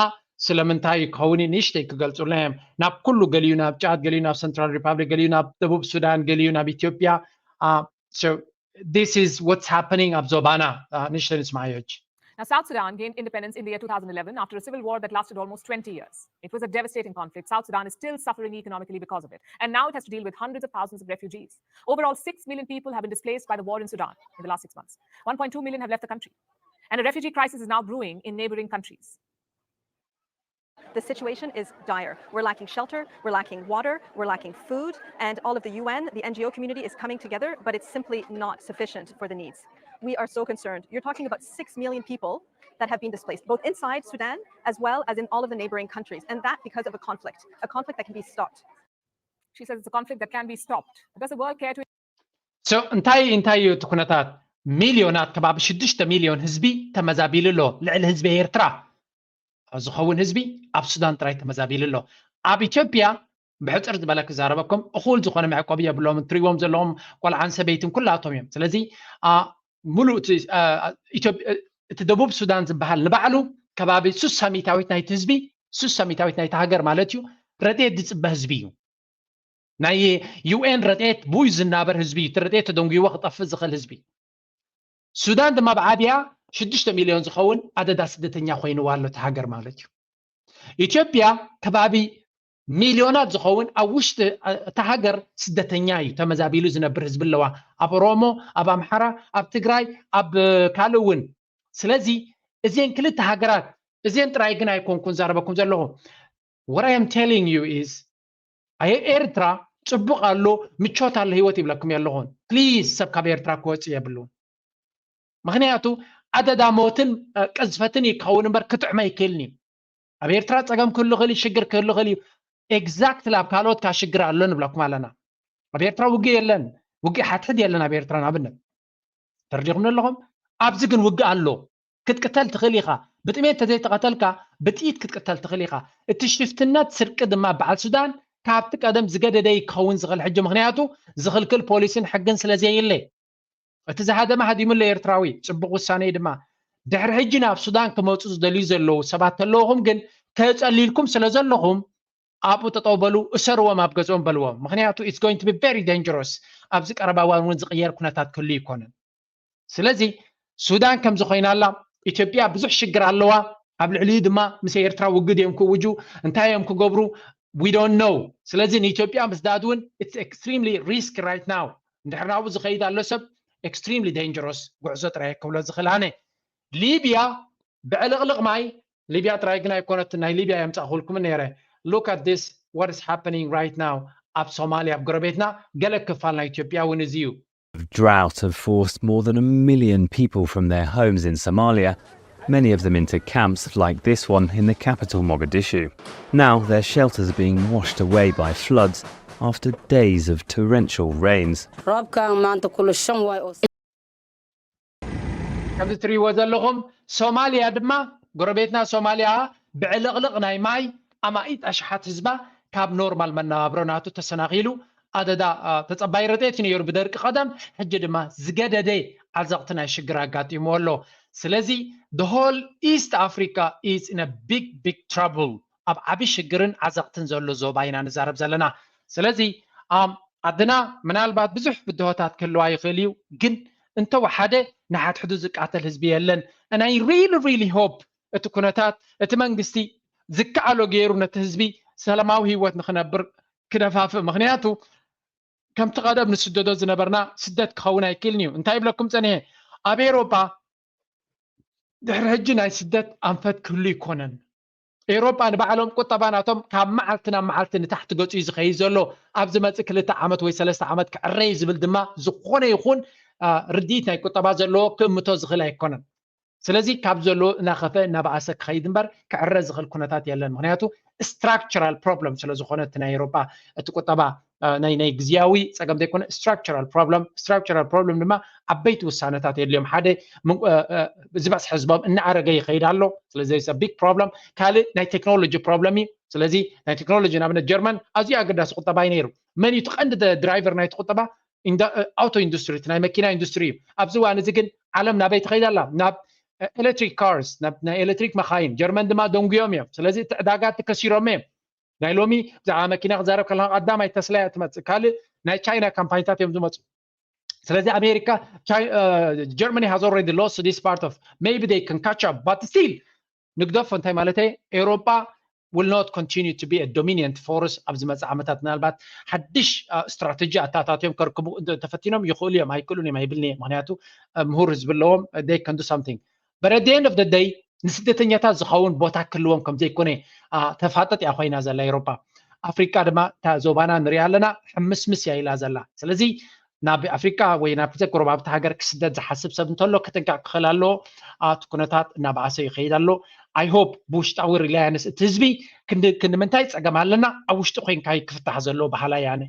ስለምንታይ ክኸውን እዩ ንእሽተይ ክገልጹልና እዮም። ናብ ኩሉ ገሊኡ ናብ ጫድ፣ ገሊኡ ናብ ሰንትራል ሪፓብሊክ፣ ገሊኡ ናብ ደቡብ ሱዳን፣ ገሊኡ ናብ ኢትዮጵያ። This is what's happening ኣብ ዞባና። ንእሽተይ ንስማዮ ሕጂ። Now, South Sudan gained independence in the year two thousand eleven after a civil war that lasted almost twenty years. It was a devastating conflict. South Sudan is still suffering economically because of it. And now it has to deal with hundreds of thousands of refugees. Overall, six million people have been displaced by the war in Sudan in the last six months. One point two million have left the country. And a refugee crisis is now brewing in neighboring countries. The situation is dire. We're lacking shelter, we're lacking water, we're lacking food, and all of the U N, the N G O community is coming together, but it's simply not sufficient for the needs. We are so concerned. You're talking about six million people that have been displaced, both inside Sudan as well as in all of the neighboring countries, and that because of a conflict, a conflict that can be stopped. She says it's a conflict that can be stopped. Does the world care to So እንታይ እንታይ እዩ እቲ ኩነታት? ሚልዮናት፣ ከባቢ ሽዱሽተ ሚልዮን ህዝቢ ተመዛቢሉ ኣሎ። ልዕሊ ህዝቢ ኤርትራ ዝኸውን ህዝቢ ኣብ ሱዳን ጥራይ ተመዛቢሉ ኣሎ። ኣብ ኢትዮጵያ ብሕፅር ዝበለ ክዛረበኩም፣ እኹል ዝኾነ መዕቆቢ የብሎም። እትሪእዎም ዘለኹም ቆልዓን ሰበይትን ኩላቶም እዮም። ስለዚ ሙሉእ እቲ ደቡብ ሱዳን ዝበሃል ንባዕሉ ከባቢ ሱሳ ሚታዊት ናይቲ ህዝቢ፣ ሱሳ ሚታዊት ናይቲ ሃገር ማለት እዩ፣ ረድኤት ዝፅበ ህዝቢ እዩ። ናይ ዩ ኤን ረድኤት ብኡ ዝናበር ህዝቢ እዩ። እቲ ረድኤት ተደንጉይዎ ክጠፍእ ዝኽእል ህዝቢ። ሱዳን ድማ ብዓብያ ሽዱሽተ ሚልዮን ዝኸውን ኣደዳ ስደተኛ ኮይንዋ ኣሎ እቲ ሃገር ማለት እዩ። ኢትዮጵያ ከባቢ ሚልዮናት ዝኸውን ኣብ ውሽጢ እታ ሃገር ስደተኛ እዩ፣ ተመዛቢሉ ዝነብር ህዝቢ ኣለዋ። ኣብ ኦሮሞ፣ ኣብ ኣምሓራ፣ ኣብ ትግራይ፣ ኣብ ካልእ እውን። ስለዚ እዚን ክልተ ሃገራት እዚን ጥራይ ግን ኣይኮንኩን ዛረበኩም ዘለኹ። What I am telling you is ኣየ ኤርትራ ጽቡቕ ኣሎ፣ ምቾት ኣሎ፣ ህይወት ይብለኩም የለኹን። ፕሊዝ ሰብ ካብ ኤርትራ ክወጽእ የብሉን። ምኽንያቱ ኣደዳ ሞትን ቅዝፈትን ይከውን እምበር ክጥዕሞ ኣይክእልን እዩ። ኣብ ኤርትራ ጸገም ክህሉ ክእል፣ ሽግር ክህሉ ክእል እዩ። ኤግዛክትሊ ኣብ ካልኦት ካ ሽግር ኣሎ ንብለኩም ኣለና። ኣብ ኤርትራ ውግእ የለን፣ ውግእ ሓድሕድ የለን ኣብ ኤርትራ ንኣብነት። ተረዲኹም ኣለኹም? ኣብዚ ግን ውግእ ኣሎ። ክትቅተል ትኽእል ኢኻ። ብጥሜት እንተዘይተቐተልካ ብጥይት ክትቅተል ትኽእል ኢኻ። እቲ ሽፍትነት ስርቂ ድማ በዓል ሱዳን ካብቲ ቀደም ዝገደደ ክኸውን ዝኽእል ሕጂ፣ ምኽንያቱ ዝኽልክል ፖሊስን ሕግን ስለ ዘየለ። እቲ ዝሃደመ ሃዲሙ ኣሎ ኤርትራዊ፣ ጽቡቕ ውሳነ እዩ ድማ። ድሕሪ ሕጂ ናብ ሱዳን ክመጹ ዝደልዩ ዘለዉ ሰባት ተለውኹም ግን ተጸሊልኩም ስለ ዘለኹም ኣብኡ ጠጠው በሉ፣ እሰርዎም፣ ኣብ ገዝኦም በልዎም። ምኽንያቱ it's going to be very dangerous። ኣብዚ ቀረባ እዋን እውን ዝቕየር ኩነታት ክህሉ ይኮነን። ስለዚ ሱዳን ከምዚ ኮይና ኣላ፣ ኢትዮጵያ ብዙሕ ሽግር ኣለዋ። ኣብ ልዕሊኡ ድማ ምስ ኤርትራ ውግድ እዮም ክውጁ፣ እንታይ እዮም ክገብሩ፣ we don't know። ስለዚ ንኢትዮጵያ ምስዳድ እውን it's extremely risk right now። እንድሕር ናብኡ ዝኸይድ ኣሎ ሰብ extremely dangerous ጉዕዞ ጥራይ ክብሎ ዝኽእል ኣነ። ሊብያ ብዕልቕልቕ ማይ፣ ሊብያ ጥራይ ግን ኣይኮነትን፣ ናይ ሊብያ የምጻእኩልኩም ነይረ። Look at this, what is happening right now ኣብ ሶማልያ፣ ኣብ ጎረቤትና፣ ገለ ክፋል ናይ ኢትዮጵያ እውን እዚ እዩ። Drought have forced more than a million people from their homes in Somalia, many of them into camps like this one in the capital Mogadishu. Now their shelters are being washed away by floods after days of torrential rains. Roobkan maanta kula shan waay oo ከምዚ ትሪእዎ ዘለኹም ሶማልያ ድማ፣ ጎረቤትና ሶማልያ ብዕልቕልቕ ናይ ማይ ኣማኢት ኣሽሓት ህዝባ ካብ ኖርማል መነባብሮ ናቱ ተሰናኺሉ ኣደዳ ተጸባይ ረድኤት እዩ ነይሩ ብደርቂ ቀደም። ሕጂ ድማ ዝገደደ ዓዘቕቲ ናይ ሽግር ኣጋጢምዎ ኣሎ። ስለዚ the whole East Africa is in a big big trouble። ኣብ ዓቢ ሽግርን ዓዘቕትን ዘሎ ዞባ ኢና ንዛረብ ዘለና። ስለዚ ዓድና ምናልባት ብዙሕ ብድሆታት ክህልዋ ይኽእል እዩ፣ ግን እንተወሓደ ንሓድሕዱ ዝቃተል ህዝቢ የለን። And I really really hope እቲ ኩነታት፣ እቲ መንግስቲ ዝከኣሎ ገይሩ ነቲ ህዝቢ ሰላማዊ ህይወት ንክነብር ክደፋፍእ። ምኽንያቱ ከምቲ ቀደም ንስደዶ ዝነበርና ስደት ክኸውን ኣይክእልን እዩ። እንታይ ይብለኩም ጸኒሐ? ኣብ ኤውሮጳ ድሕሪ ሕጂ ናይ ስደት ኣንፈት ክህሉ ኣይኮነን። ኤውሮጳ ንባዕሎም ቁጠባ ናቶም ካብ መዓልቲ ናብ መዓልቲ ንታሕቲ ገጹ እዩ ዝኸይድ ዘሎ። ኣብ ዝመጽእ ክልተ ዓመት ወይ ሰለስተ ዓመት ክዕረ እዩ ዝብል ድማ ዝኾነ ይኹን ርድኢት ናይ ቁጠባ ዘለዎ ክእምቶ ዝኽእል ኣይኮነን። ስለዚ ካብ ዘሎ እናኸፈ እናበኣሰ ክኸይድ እምበር ክዕረ ዝኽእል ኩነታት የለን። ምክንያቱ structural problem ስለ ዝኾነ እቲ ናይ ኤውሮጳ እቲ ቁጠባ ናይ ናይ ግዝያዊ ጸገም ዘይኮነ structural problem። Structural problem ድማ ዓበይቲ ውሳነታት የድልዮም። ሓደ ዝበዝሕ ህዝቦም እናኣረገ ይኸይድ ኣሎ። ስለዚ it's a big problem። ካልእ ናይ ቴክኖሎጂ problem እዩ። ስለዚ ናይ ቴክኖሎጂ ንኣብነት ጀርመን ኣዝዩ ኣገዳሲ ቁጠባ እዩ ነይሩ። መን እዩ እቲ ቀንዲ ድራይቨር ናይቲ ቁጠባ? ኣውቶ ኢንዱስትሪ፣ ናይ መኪና ኢንዱስትሪ እዩ። ኣብዚ እዋን እዚ ግን ዓለም ናበይ ትኸይድ ኣላ? ናብ ኤሌክትሪክ ካርስ፣ ናይ ኤሌክትሪክ መኻይን። ጀርመን ድማ ደንጉዮም እዮም። ስለዚ እቲ ዕዳጋ እቲ ከሲሮም እዮም። ናይ ሎሚ ብዛዕባ መኪና ክዛረብ ከለና ቀዳማይ ተስላ እያ ትመፅእ። ካልእ ናይ ቻይና ካምፓኒታት እዮም ዝመፁ። ስለዚ ኣሜሪካ፣ Germany has already lost this part of, maybe they can catch up, but still ንግደፎ። እንታይ ማለት? ኤውሮጳ will not continue to be a dominant force ኣብ ዝመፅእ ዓመታት። ምናልባት ሓድሽ ስትራተጂ ኣታታትዮም ከርክቡ ተፈቲኖም ይኽእሉ እዮም፣ ኣይክእሉን እዮም ኣይብልን እየ። ምክንያቱ ምሁር ህዝቢ ኣለዎም፣ they can do something, but at the end of the day ንስደተኛታት ዝኸውን ቦታ ክህልዎም ከም ዘይኮነ ተፋጠጥ እያ ኮይና ዘላ ኤውሮጳ። ኣፍሪቃ ድማ እታ ዞባና ንሪኣ ኣለና፣ ሕምስምስ እያ ኢላ ዘላ። ስለዚ ናብ ኣፍሪቃ ወይ ናብ ክልተ ጎረባብቲ ሃገር ክስደድ ዝሓስብ ሰብ እንተሎ ክጥንቀቕ ክኽእል ኣለዎ። እቲ ኩነታት እናበኣሰ ይኸይድ ኣሎ። I hope ብውሽጣዊ ሪላያንስ እቲ ህዝቢ ክንዲ ክንዲ ምንታይ ጸገም ኣለና ኣብ ውሽጢ ኮይንካ እዩ ክፍታሕ ዘለዎ በሃላይ ኣነ።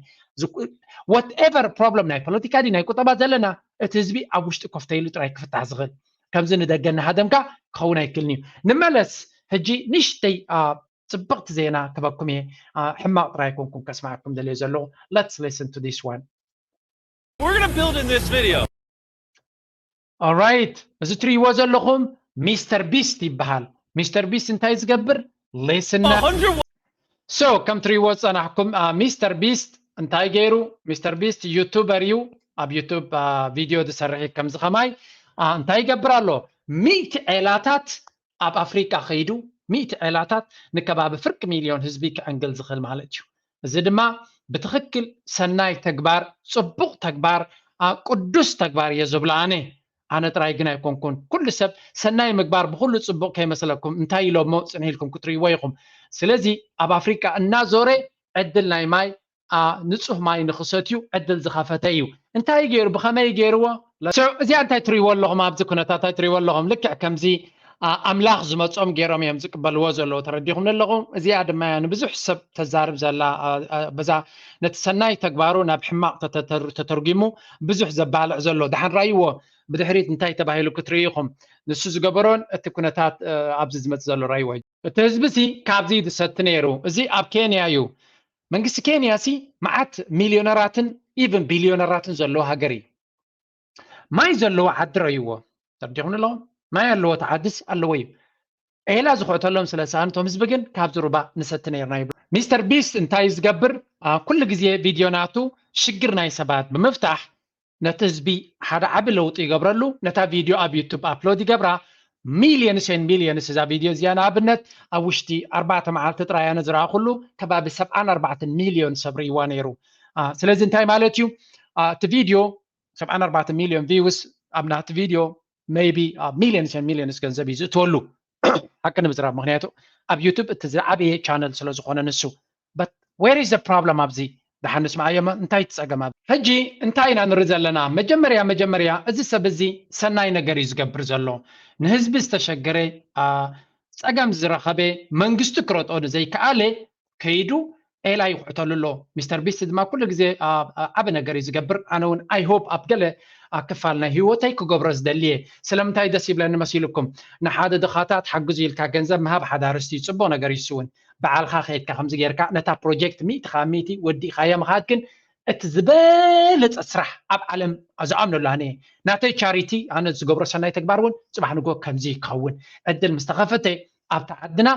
Whatever problem ናይ ፖለቲካ ድዩ ናይ ቁጠባ ዘለና እቲ ህዝቢ ኣብ ውሽጢ ኮፍ ተይሉ ጥራይ ክፍታሕ ዝኽእል። ከምዚ ንደገ እናሃደምካ ክኸውን ኣይክእልን እዩ። ንመለስ ሕጂ ንእሽተይ ጽብቕቲ ዜና ክበኩም እየ። ሕማቕ ጥራይ ኣይኮንኩን ከስማዓኩም ደልየ ዘለኹ። Let's listen to this one. We're gonna build in this video. Alright፣ እዚ ትሪእዎ ዘለኹም ሚስተር ቢስት ይበሃል። ሚስተር ቢስት እንታይ ዝገብር? ሌስና። So ከም ትሪእዎ ዝጸናሕኩም ሚስተር ቢስት እንታይ ገይሩ? ሚስተር ቢስት ዩቱበር እዩ። ኣብ ዩቱብ ቪድዮ ዝሰርሕ እዩ። ከምዚ ከማይ እንታይ ይገብር ኣሎ? ሚእቲ ዔላታት ኣብ ኣፍሪቃ ከይዱ ሚእቲ ዔላታት ንከባቢ ፍርቂ ሚልዮን ህዝቢ ክዕንግል ዝኽእል ማለት እዩ። እዚ ድማ ብትኽክል ሰናይ ተግባር፣ ጽቡቕ ተግባር፣ ቅዱስ ተግባር እየ ዝብሎ ኣነ። ኣነ ጥራይ ግን ኣይኮንኩን። ኩሉ ሰብ ሰናይ ምግባር ብኹሉ ጽቡቕ ከይመስለኩም እንታይ ኢሎሞ ጽንሕ ኢልኩም ክትርእይዎ ኢኹም። ስለዚ ኣብ ኣፍሪቃ እናዞረ ዕድል ናይ ማይ ንጹህ ማይ ንኽሰትዩ ዕድል ዝኸፈተ እዩ። እንታይ ገይሩ? ብኸመይ ገይርዎ? እዚኣ እንታይ ትርእይዎ ኣለኹም? ኣብዚ ኩነታት እንታይ ትርእይዎ ኣለኹም? ልክዕ ከምዚ ኣምላኽ ዝመጾም ገይሮም እዮም ዝቅበልዎ ዘለዉ። ተረዲኹም ኣለኹም? እዚኣ ድማ እያ ንብዙሕ ሰብ ተዛርብ ዘላ። በዛ ነቲ ሰናይ ተግባሩ ናብ ሕማቕ ተተርጒሙ ብዙሕ ዘባልዕ ዘሎ። ደሓን ራይዎ ብድሕሪት እንታይ ተባሂሉ ክትርእዩ ኢኹም። ንሱ ዝገበሮን እቲ ኩነታት ኣብዚ ዝመጽእ ዘሎ ራይዎ። እቲ ህዝቢ ሲ ካብዚ ዝሰቲ ነይሩ። እዚ ኣብ ኬንያ እዩ። መንግስቲ ኬንያ ሲ መዓት ሚልዮነራትን ኢቭን ቢልዮነራትን ዘለዎ ሃገር እዩ። ማይ ዘለዎ ዓዲ ረይዎ። ተርዲኹም ኣለኹም? ማይ ኣለዎ፣ እቲ ዓድስ ኣለዎ እዩ። ኤላ ዝኽዕተሎም ስለ ሰኣኑ እቶም ህዝቢ ግን ካብዚ ሩባ ንሰቲ ነይርና ይብሉ። ሚስተር ቢስት እንታይ ዝገብር? ኩሉ ግዜ ቪድዮ ናቱ ሽግር ናይ ሰባት ብምፍታሕ ነቲ ህዝቢ ሓደ ዓቢ ለውጢ ይገብረሉ። ነታ ቪድዮ ኣብ ዩቱብ ኣፕሎድ ይገብራ። ሚልዮንስ ኤን ሚልዮንስ እዛ ቪድዮ እዚኣ ንኣብነት ኣብ ውሽጢ ኣርባዕተ መዓልቲ ጥራይ ኣነ ዝረኣኹሉ ከባቢ ሰብዓን ኣርባዕተን ሚልዮን ሰብ ርእይዋ ነይሩ። ስለዚ እንታይ ማለት እዩ? እቲ ቪድዮ ሰብዓን ኣርባዕተን ሚልዮን ቪውስ ኣብ ናቲ ቪድዮ maybe ሚልዮንስ ኤን ሚልዮንስ ገንዘብ እዩ ዝእትወሉ። ሓቂ ንምዝራብ ምክንያቱ ኣብ ዩቱብ እቲ ዝዓበየ ቻነል ስለ ዝኾነ ንሱ። But where is the problem ኣብዚ? ደሓን ንስማዓዮ እሞ እንታይ ትጸገም ኣብ ሕጂ እንታይ ኢና ንርኢ ዘለና? መጀመርያ መጀመርያ እዚ ሰብ እዚ ሰናይ ነገር እዩ ዝገብር ዘሎ። ንህዝቢ ዝተሸገረ ጸገም ዝረኸበ መንግስቲ ክረድኦ ንዘይከኣለ ከይዱ ኤል ኣይ ይኹዕተሉ ኣሎ። ሚስተር ቢስት ድማ ኩሉ ግዜ ዓቢ ነገር እዩ ዝገብር። ኣነ እውን I hope ኣብ ገለ ክፋል ናይ ህይወተይ ክገብሮ ዝደሊ እየ። ስለምንታይ ደስ ይብለኒ መሲልኩም? ንሓደ ድኻታት ሓግዙ ኢልካ ገንዘብ ምሃብ ሓደ ኣርእስቲ እዩ፣ ጽቡቕ ነገር እዩ። እሱ እውን ባዕልኻ ከይድካ ከምዚ ጌርካ ነታ ፕሮጀክት ሚእቲ ካብ ሚእቲ ወዲእኻያ ምኻድ ግን እቲ ዝበለጸ ስራሕ ኣብ ዓለም ዝኣምነሉ ኣነ እየ። ናተይ ቻሪቲ ኣነ ዝገብሮ ሰናይ ተግባር እውን ጽባሕ ንግሆ ከምዚ ይከውን። ዕድል ምስ ተኸፈተ ኣብታ ዓድና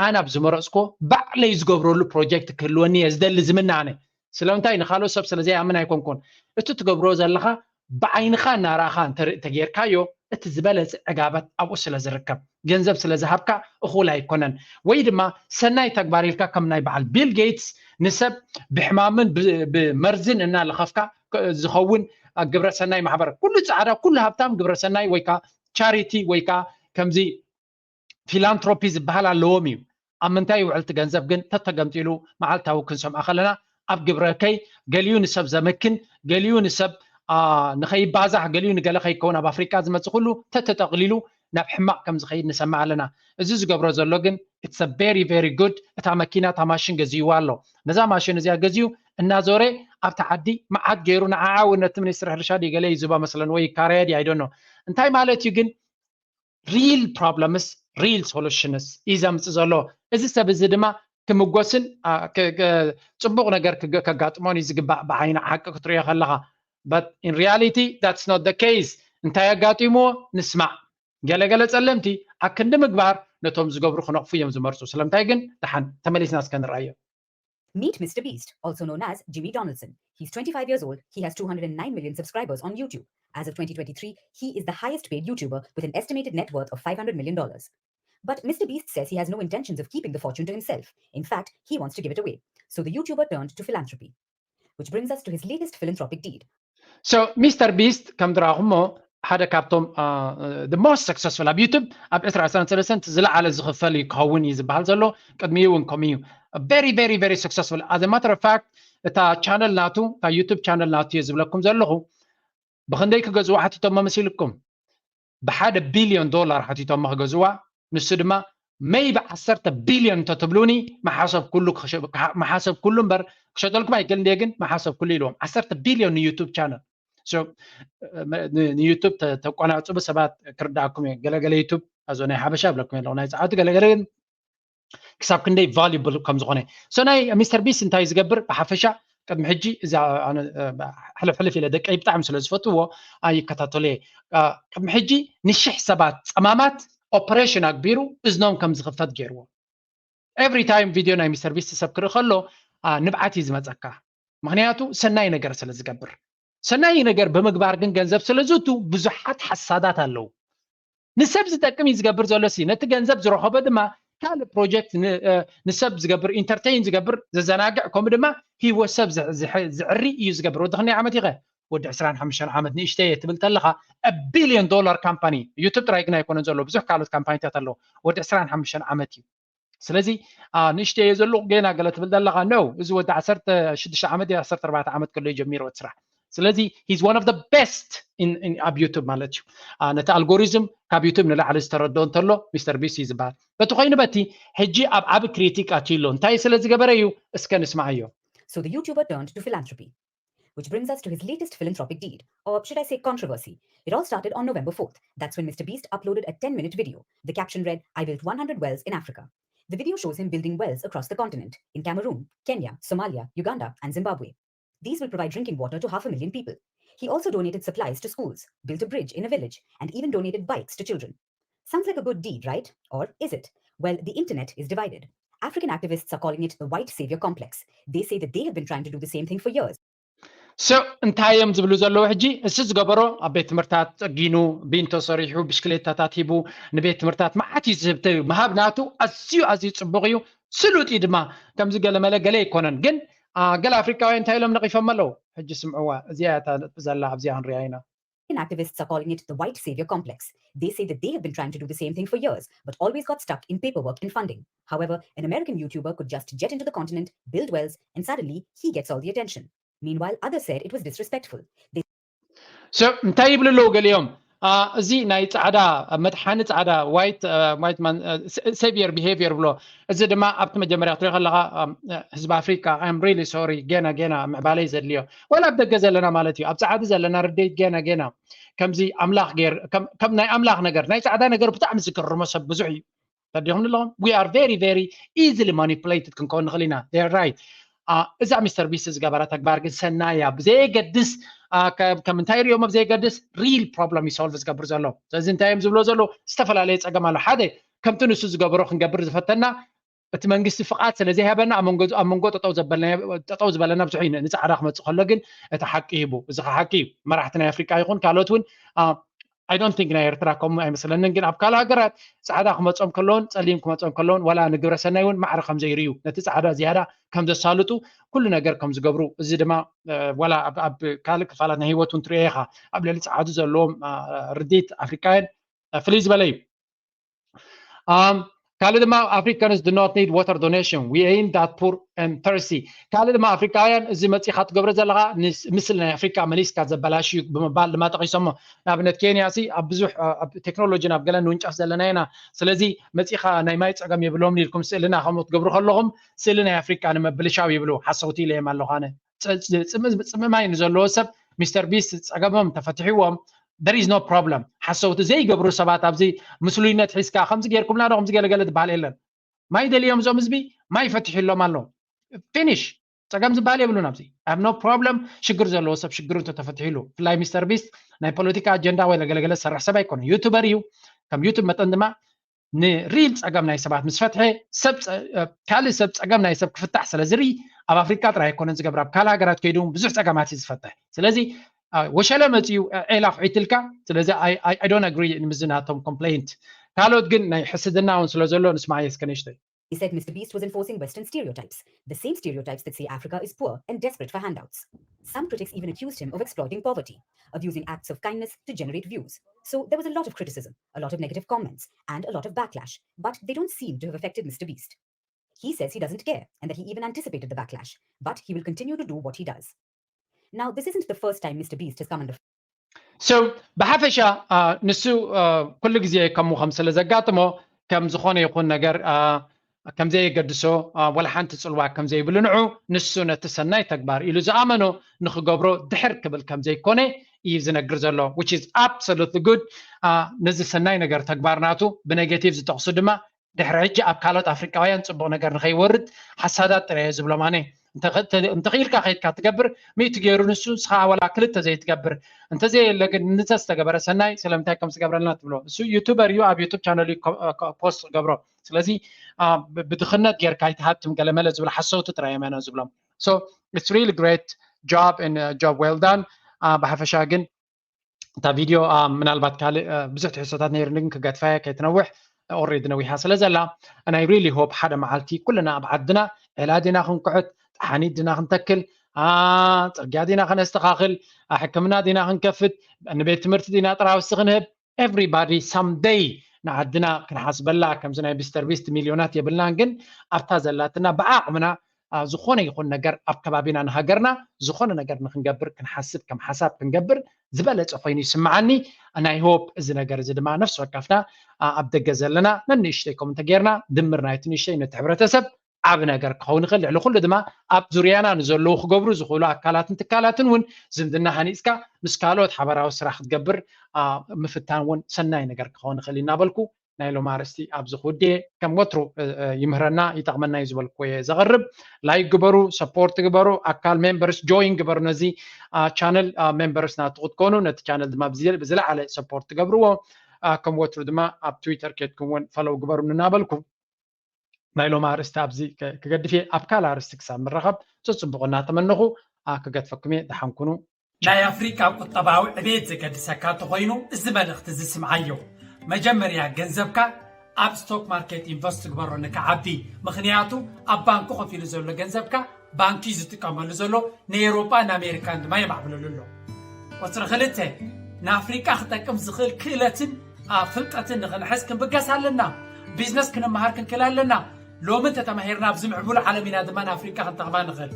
ኣነ ኣብ ዝመረጽኮ ባዕለይ ዝገብረሉ ፕሮጀክት ክህልወኒ እየ ዝደሊ ዝምነ ኣነ። ስለምንታይ ንኻልኦት ሰብ ስለ ዘይኣምን ኣይኮንኩን። እቲ ትገብሮ ዘለኻ ብዓይንኻ እናረኣኻ እንተርኢ ተጌርካዮ እቲ ዝበለጸ ዕጋበት ኣብኡ ስለ ዝርከብ ገንዘብ ስለ ዝሃብካ እኹል ኣይኮነን። ወይ ድማ ሰናይ ተግባር ኢልካ ከም ናይ በዓል ቢል ጌትስ ንሰብ ብሕማምን ብመርዝን እናለኸፍካ ዝኸውን ግብረሰናይ ማሕበር፣ ኩሉ ፃዕዳ ኩሉ ሃብታም ግብረሰናይ ወይ ከዓ ቻሪቲ ወይ ከዓ ከምዚ ፊላንትሮፒ ዝበሃል ኣለዎም እዩ። ኣብ ምንታይ ይውዕል እቲ ገንዘብ ግን ተተገምጢሉ መዓልታዊ ክንሰምዖ ከለና ኣብ ግብረከይ ገሊኡ ንሰብ ዘመክን ገሊኡ ንሰብ ንኸይባዛሕ ገሊኡ ንገለ ከይከውን ኣብ ኣፍሪቃ ዝመፅእ ኩሉ ተተጠቕሊሉ ናብ ሕማቕ ከም ዝኸይድ ንሰምዕ ኣለና። እዚ ዝገብሮ ዘሎ ግን it's a very very good እታ መኪና እታ ማሽን ገዚእዋ ኣሎ። ነዛ ማሽን እዚኣ ገዚኡ እናዞረ ኣብቲ ዓዲ መዓት ገይሩ ንዓዓ እውን ነቲ ሚኒስትሪ ሕርሻ ድዩ ገለ ይዝባ መስለን ወይ ይካረያ ድዩ ኣይደኖ እንታይ ማለት እዩ ግን real problems real solutions እዩ ዘምፅእ ዘሎ። እዚ ሰብ እዚ ድማ ክምጎስን ፅቡቅ ነገር ከጋጥሞን እዩ ዝግባእ ብዓይኒ ሓቂ ክትሪኦ ከለካ። But in reality that's not the case። እንታይ ኣጋጢምዎ ንስማዕ። ገለገለ ጸለምቲ ኣክንዲ ምግባር ነቶም ዝገብሩ ክነቕፉ እዮም ዝመርፁ። ስለምንታይ ግን? ደሓን ተመሊስና እስከ ንርኣዮ። Meet Mister Beast, also known as Jimmy Donaldson. He's twenty-five years old. He has two hundred nine million subscribers on YouTube. As of twenty twenty-three, he is the highest paid YouTuber with an estimated net worth of five hundred million dollars. But Mister Beast says he has no intentions of keeping the fortune to himself. In fact, he wants to give it away. So the YouTuber turned to philanthropy. Which brings us to his latest philanthropic deed. So Mister Beast ከም ድራኹሞ ሓደ ካብቶም the most successful ኣብ ዩቱብ ኣብ ዕስራ ዕስራን ሰለስተን ዝለዓለ ዝኽፈል እዩ ክኸውን እዩ ዝበሃል ዘሎ። ቅድሚኡ እውን ከምኡ እዩ። Very very very successful. As a matter of fact እታ ቻነል ናቱ እታ ዩቱብ ቻነል ናቱ እየ ዝብለኩም ዘለኹ። ብኽንደይ ክገዝዋ ሓቲቶም መሲልኩም? ብሓደ ቢልዮን ዶላር ሓቲቶም ክገዝዋ። ንሱ ድማ maybe ዓሰርተ ቢልዮን እንተትብሉኒ መሓሰብ ኩሉ መሓሰብ ኩሉ እምበር ክሸጠልኩም ኣይክእል እንደ ግን መሓሰብ ኩሉ ኢልዎም። ዓሰርተ ቢልዮን ንዩቱብ ቻነል ንዩቱብ ተቆናፅቡ ሰባት ክርዳእኩም እዩ። ገለገለ ዩቱብ ኣዞ ናይ ሓበሻ ይብለኩም ኣለኹ ናይ ፀዓቱ ገለገለ ግን ክሳብ ክንደይ ቫሉብል ከም ዝኾነ። So ናይ ሚስተር ቢስት እንታይ ዝገብር ብሓፈሻ ቅድሚ ሕጂ እዛ ሕልፍ ሕልፍ ኢለ ደቀይ ብጣዕሚ ስለ ዝፈትዎ ኣይከታተሎ እየ። ቅድሚ ሕጂ ንሽሕ ሰባት ፀማማት ኦፕሬሽን ኣግቢሩ እዝኖም ከም ዝኽፈት ገይርዎ። Every time ቪድዮ ናይ ሚስተር ቢስት ሰብ ክርኢ ከሎ ንብዓት እዩ ዝመፀካ። ምክንያቱ ሰናይ ነገር ስለ ዝገብር። ሰናይ ነገር ብምግባር ግን ገንዘብ ስለ ዝእቱ ብዙሓት ሓሳዳት ኣለዉ። ንሰብ ዝጠቅም እዩ ዝገብር ዘሎ ሲ ነቲ ገንዘብ ዝረኸቦ ድማ ካልእ ፕሮጀክት ንሰብ ዝገብር ኢንተርቴይን ዝገብር ዘዘናግዕ ከምኡ ድማ ሂወት ሰብ ዝዕሪ እዩ ዝገብር። ወዲ ክንደይ ዓመት ኢኸ? ወዲ ዕስራን ሓሙሽተን ዓመት ንእሽተይ እየ ትብል ተለኻ ቢልዮን ዶላር ካምፓኒ ዩቱብ ጥራይ ግን ኣይኮነን ዘሎ ብዙሕ ካልኦት ካምፓኒታት ኣለዉ። ወዲ ዕስራን ሓሙሽተን ዓመት እዩ። ስለዚ ንእሽተይ እየ ዘለኹ ገና ገለ ትብል ዘለኻ ነው። እዚ ወዲ ዓሰርተ ሽዱሽተ ዓመት ዓሰርተ ኣርባዕተ ዓመት ከሎ ጀሚሩ እቲ ስራሕ። ስለዚ he's one of the best ኣብ ዩቱብ ማለት እዩ። ነቲ ኣልጎሪዝም ካብ ዩቱብ ንላዕሊ ዝተረድኦ እንተሎ ሚስተር ቢስት እዩ ዝበሃል። በቲ ኮይኑ በቲ ሕጂ ኣብ ዓቢ ክሪቲክ ኣትዩ ኣሎ። እንታይ ስለ ዝገበረ እዩ? እስከ ንስማዓዮ። So the YouTuber turned to philanthropy. Which brings us to his latest philanthropic deed, or should I say controversy. It all started on November fourth. That's when Mister Beast uploaded a ten minute video. The caption read, "I built one hundred wells in Africa." The video shows him building wells across the continent, in Cameroon, Kenya, Somalia, Uganda, and Zimbabwe. These will provide drinking water to half a million people. He also donated supplies to schools, built a bridge in a village, and even donated bikes to children. Sounds like a good deed, right? Or is it? Well, the internet is divided. African activists are calling it the white savior complex. They say that they have been trying to do the same thing for years. So እንታይ እዮም ዝብሉ ዘለዉ ሕጂ? እሱ ዝገበሮ ኣብ ቤት ትምህርታት ጸጊኑ፣ ቢንቶ ሰሪሑ፣ ብሽክሌታታት ሂቡ፣ ንቤት ትምህርታት መዓት እዩ ዝህብ። ምሃብ ናቱ ኣዝዩ ኣዝዩ ጽቡቕ እዩ፣ ስሉጥ እዩ ድማ። ከምዚ ገለ መለ ገለ ኣይኮነን። ግን ገለ ኣፍሪቃውያን እንታይ ኢሎም ነቒፎም ኣለዉ? ሕጂ ስምዕዋ፣ እዚኣ እያ እታ ነጥቢ ዘላ፣ ኣብዚኣ ክንሪኣ ኢና። Activists are calling it the white savior complex. They say that they have been trying to do the same thing for years, but always got stuck in paperwork and funding. However, an American YouTuber could just jet into the continent, build wells, and suddenly he gets all the attention. Meanwhile, others said it was disrespectful. They So እንታይ ይብሉ ኣለዉ ገሊኦም? እዚ ናይ ጻዕዳ መድሓኒ ጻዕዳ ዋይት ዋይት ማን ሴቪየር ቢሄቪየር ብሎ። እዚ ድማ ኣብቲ መጀመርያ ክትሪኦ ከለካ ህዝቢ ኣፍሪካ I'm really sorry ገና ገና ምዕባለ እዩ ዘድልዮ። ዋላ ኣብ ደገ ዘለና ማለት እዩ ኣብ ጻዕዲ ዘለና ርድኢት ገና ገና ከምዚ ኣምላኽ ገይር ከም ናይ ኣምላኽ ነገር ናይ ጻዕዳ ነገር ብጣዕሚ ዝገርሞ ሰብ ብዙሕ እዩ። ተዲኹም ኣለኹም we are very very easily manipulated ክንከውን ንኽእል ኢና። Right። እዛ ሚስተር ቢስት ዝገበራ ተግባር ግን ሰናያ ብዘየገድስ ከም እንታይ ሪኦሞ ብዘየገድስ ሪል ፕሮብለም ይሶልቭ ዝገብር ዘሎ። ስለዚ እንታይ እዮም ዝብሎ ዘለዉ? ዝተፈላለየ ፀገም ኣሎ። ሓደ ከምቲ ንሱ ዝገበሮ ክንገብር ዝፈተና እቲ መንግስቲ ፍቓድ ስለ ዘይሃበና ኣብ መንጎ ጠጠው ዝበለና ብዙሕ እዩ። ንፃዕዳ ክመፅእ ከሎ ግን እቲ ሓቂ ሂቡ። እዚ ሓቂ እዩ። መራሕቲ ናይ ኣፍሪቃ ይኹን ካልኦት እውን I don't think ናይ ኤርትራ ከምኡ ኣይመስለንን። ግን ኣብ ካልእ ሃገራት ጻዕዳ ክመጾም ከለውን ጸሊም ክመጾም ከለውን ዋላ ንግብረ ሰናይ እውን ማዕረ ከም ዘይርእዩ፣ ነቲ ጻዕዳ ዝያዳ ከም ዘሳልጡ፣ ኩሉ ነገር ከም ዝገብሩ፣ እዚ ድማ ዋላ ኣብ ካልእ ክፋላት ናይ ህይወት እውን ትሪኦ ኢኻ። ኣብ ልዕሊ ጻዕዱ ዘለዎም ርድኢት ኣፍሪቃውያን ፍልይ ዝበለ እዩ። ካልእ ድማ Africans do not need water donation, we ain't that poor and thirsty. ካልእ ድማ ኣፍሪካውያን እዚ መፂኻ ትገብሮ ዘለኻ ምስል ናይ ኣፍሪካ መሊስካ ዘበላሽ እዩ ብምባል ድማ ጠቂሶሞ። ንኣብነት ኬንያ ሲ ኣብ ብዙሕ ቴክኖሎጂ ናብ ገለ ንውንጨፍ ዘለና ኢና። ስለዚ መፂኻ ናይ ማይ ፀገም የብሎም ኢልኩም ስእልና ከምኡ ትገብሩ ከለኹም ስእሊ ናይ ኣፍሪካ ንምብልሻው ይብሉ። ሓሰውቲ ኢለ እዮም ኣለኹ ኣነ። ፅምእ ማይ ንዘለዎ ሰብ ሚስተር ቢስት ፀገሞም ተፈትሕዎም። There is no problem። ሓሰውቲ ዘይገብሩ ሰባት ኣብዚ ምስሉይነት ሒዝካ ከምዚ ገይርኩምና ዶ ከምዚ ገለገለ ዝበሃል የለን። ማይ ደልዮም እዞም ህዝቢ ማይ ፈትሕሎም ኣሎ። ፊኒሽ። ፀገም ዝበሃል የብሉን ኣብዚ። I have no problem። ሽግር ዘለዎ ሰብ ሽግሩ እንተተፈትሒሉ፣ ብፍላይ ሚስተር ቢስት ናይ ፖለቲካ ኣጀንዳ ወይ ለገለገለ ዝሰርሕ ሰብ ኣይኮነ፣ ዩቱበር እዩ። ከም ዩቱብ መጠን ድማ ንሪል ፀገም ናይ ሰባት ምስ ፈትሐ ካልእ ሰብ ፀገም ናይ ሰብ ክፍታሕ ስለ ዝርኢ ኣብ ኣፍሪካ ጥራይ ኣይኮነን ዝገብር፣ ኣብ ካልእ ሃገራት ከይዱ እውን ብዙሕ ፀገማት እዩ ዝፈትሕ። ስለዚ ወሸለ መፅኡ ዔላ ኩዒትልካ። ስለዚ I don't agree ንምዚ ናቶም ኮምፕሌንት። ካልኦት ግን ናይ ሕስድና እውን ስለ ዘሎ ንስማዕ እስከ ንእሽተይ። He said Mister Beast was enforcing Western stereotypes, the same stereotypes that say Africa is poor and desperate for handouts. Some critics even accused him of exploiting poverty, of using acts of kindness to generate views. So there was a lot of criticism, a lot of negative comments, and a lot of backlash, but they don't seem to have affected Mister Beast. He says he doesn't care and that he even anticipated the backlash, but he will continue to do what he does. Now, this isn't the first time Mister Beast has come under So ብሓፈሻ ንሱ ኩሉ ግዜ ከምኡ ከም ስለ ዘጋጥሞ ከም ዝኾነ ይኹን ነገር ከም ዘየገድሶ፣ ወላ ሓንቲ ፅልዋ ከም ዘይብሉ፣ ንዑ ንሱ ነቲ ሰናይ ተግባር ኢሉ ዝኣመኖ ንኽገብሮ ድሕር ክብል ከም ዘይኮነ እዩ ዝነግር ዘሎ, which is absolutely good. ነዚ ሰናይ ነገር ተግባር ናቱ ብኔጌቲቭ ዝጠቕሱ ድማ ድሕሪ ሕጂ ኣብ ካልኦት ኣፍሪቃውያን ፅቡቕ ነገር ንኸይወርድ ሓሳዳት ጥራይ እየ ዝብሎም ኣነ። እንተኽኢልካ ከይድካ ትገብር፣ ሚእቲ ገይሩ ንሱ፣ ንስኻ ወላ ክልተ ዘይትገብር። እንተዘየለ ግን ንተ ዝተገበረ ሰናይ ስለምንታይ ከም ዝገብረልና ትብሎ። እሱ ዩቱበር እዩ፣ ኣብ ዩቱብ ቻነሉ ፖስት ዝገብሮ። ስለዚ ብድኽነት ጌርካ ኣይትሃብትም ገለመለ ዝብሉ ሓሰውቲ ጥራይ እዮም ኣነ ዝብሎም። So it's really great job and job well done. ብሓፈሻ ግን እታ ቪድዮ ምናልባት ካልእ ብዙሕ ትሕዝቶታት ነይሩኒ፣ ግን ክገድፋያ ከይትነውሕ፣ ኦሬዲ ነዊሓ ስለ ዘላ። And I really hope ሓደ መዓልቲ ኩልና ኣብ ዓድና ዒላ ዲና ክንኩሕት፣ ጠሓኒት ዲና ክንተክል፣ ፅርግያ ዲና ከነስተኻኽል፣ ሕክምና ዲና ክንከፍት፣ ንቤት ትምህርቲ ዲና ጥራውሲ ክንህብ፣ everybody someday ንዓድና ክንሓስበላ። ከምዚ ናይ ሚስተር ቢስት ሚልዮናት የብልናን፣ ግን ኣብታ ዘላትና ብዓቕምና ዝኾነ ይኹን ነገር ኣብ ከባቢና ንሃገርና ዝኾነ ነገር ንክንገብር ክንሓስብ፣ ከም ሓሳብ ክንገብር ዝበለፀ ኮይኑ ይስምዓኒ። And I hope እዚ ነገር እዚ ድማ ነፍሲ ወከፍና ኣብ ደገ ዘለና ነንእሽተይ ከም እንተጌርና ድምር ናይቲ ንእሽተይ ነቲ ሕብረተሰብ ዓብ ነገር ክኸውን ይኽእል። ልዕሊ ኩሉ ድማ ኣብ ዙርያና ንዘለዉ ክገብሩ ዝኽእሉ ኣካላትን ትካላትን እውን ዝምድና ሃኒፅካ ምስ ካልኦት ሓበራዊ ስራሕ ክትገብር ምፍታን እውን ሰናይ ነገር ክኸውን ይኽእል እናበልኩ ናይ ሎም ኣርእስቲ ኣብዚ ክውድየ። ከም ወትሩ ይምህረና ይጠቕመና እዩ ዝበልኩዎ እየ ዘቕርብ። ላይክ ግበሩ፣ ሰፖርት ግበሩ፣ ኣካል ሜምበርስ ጆይን ግበሩ። ነዚ ቻነል ሜምበርስ ናቱ ክትኮኑ ነቲ ቻነል ድማ ብዝለዓለ ሰፖርት ትገብርዎ። ከም ወትሩ ድማ ኣብ ትዊተር ኬድኩም እውን ፈለው ግበሩ እናበልኩ ናይ ሎም ኣርእስቲ ኣብዚ ክገድፍ እየ። ኣብ ካልእ ኣርእስቲ ክሳብ ምረኸብ ፅፅብቑ እናተመነኹ ክገድፈኩም እየ። ደሓን ኩኑ። ናይ ኣፍሪቃ ቁጠባዊ ዕቤት ዘገድሰካ እንተኾይኑ እዚ መልእኽቲ እዚ ስምዓዮ። መጀመርያ ገንዘብካ ኣብ ስቶክ ማርኬት ኢንቨስት ግበሮ ንክዓቢ። ምኽንያቱ ኣብ ባንኪ ኮፍ ኢሉ ዘሎ ገንዘብካ ባንኪ ዝጥቀመሉ ዘሎ ንኤውሮጳ ንኣሜሪካን ድማ የማዕብለሉ ኣሎ። ቁፅሪ ክልተ ንኣፍሪቃ ክጠቅም ዝኽእል ክእለትን ፍልጠትን ንኽንሕዝ ክንብገስ ኣለና። ቢዝነስ ክንመሃር ክንክእል ኣለና። ሎሚ እንተተማሂርና ኣብዚ ምዕቡል ዓለም ኢና ድማ ንኣፍሪቃ ክንጠቕማ ንኽእል።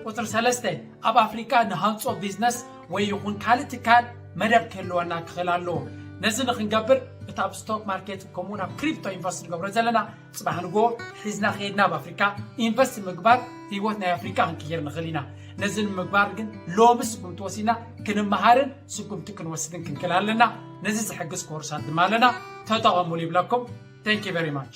ቁፅሪ ሰለስተ ኣብ ኣፍሪቃ ንሃንፆ ቢዝነስ ወይ ይኹን ካልእ ትካል መደብ ክህልወና ክኽእል ኣለዎ። ነዚ ንክንገብር እቲ ኣብ ስቶክ ማርኬት ከምኡውን ኣብ ክሪፕቶ ኢንቨስት ንገብሮ ዘለና ፅባሕ ንግሆ ሒዝና ከይድና ኣብ ኣፍሪካ ኢንቨስት ምግባር ህይወት ናይ ኣፍሪካ ክንቅይር ንኽእል ኢና። ነዚ ንምግባር ግን ሎሚ ስጉምቲ ወሲድና ክንመሃርን ስጉምቲ ክንወስድን ክንክእል ኣለና። ነዚ ዝሕግዝ ኮርሳት ድማ ኣለና፣ ተጠቐሙሉ ይብለኩም። Thank you very much።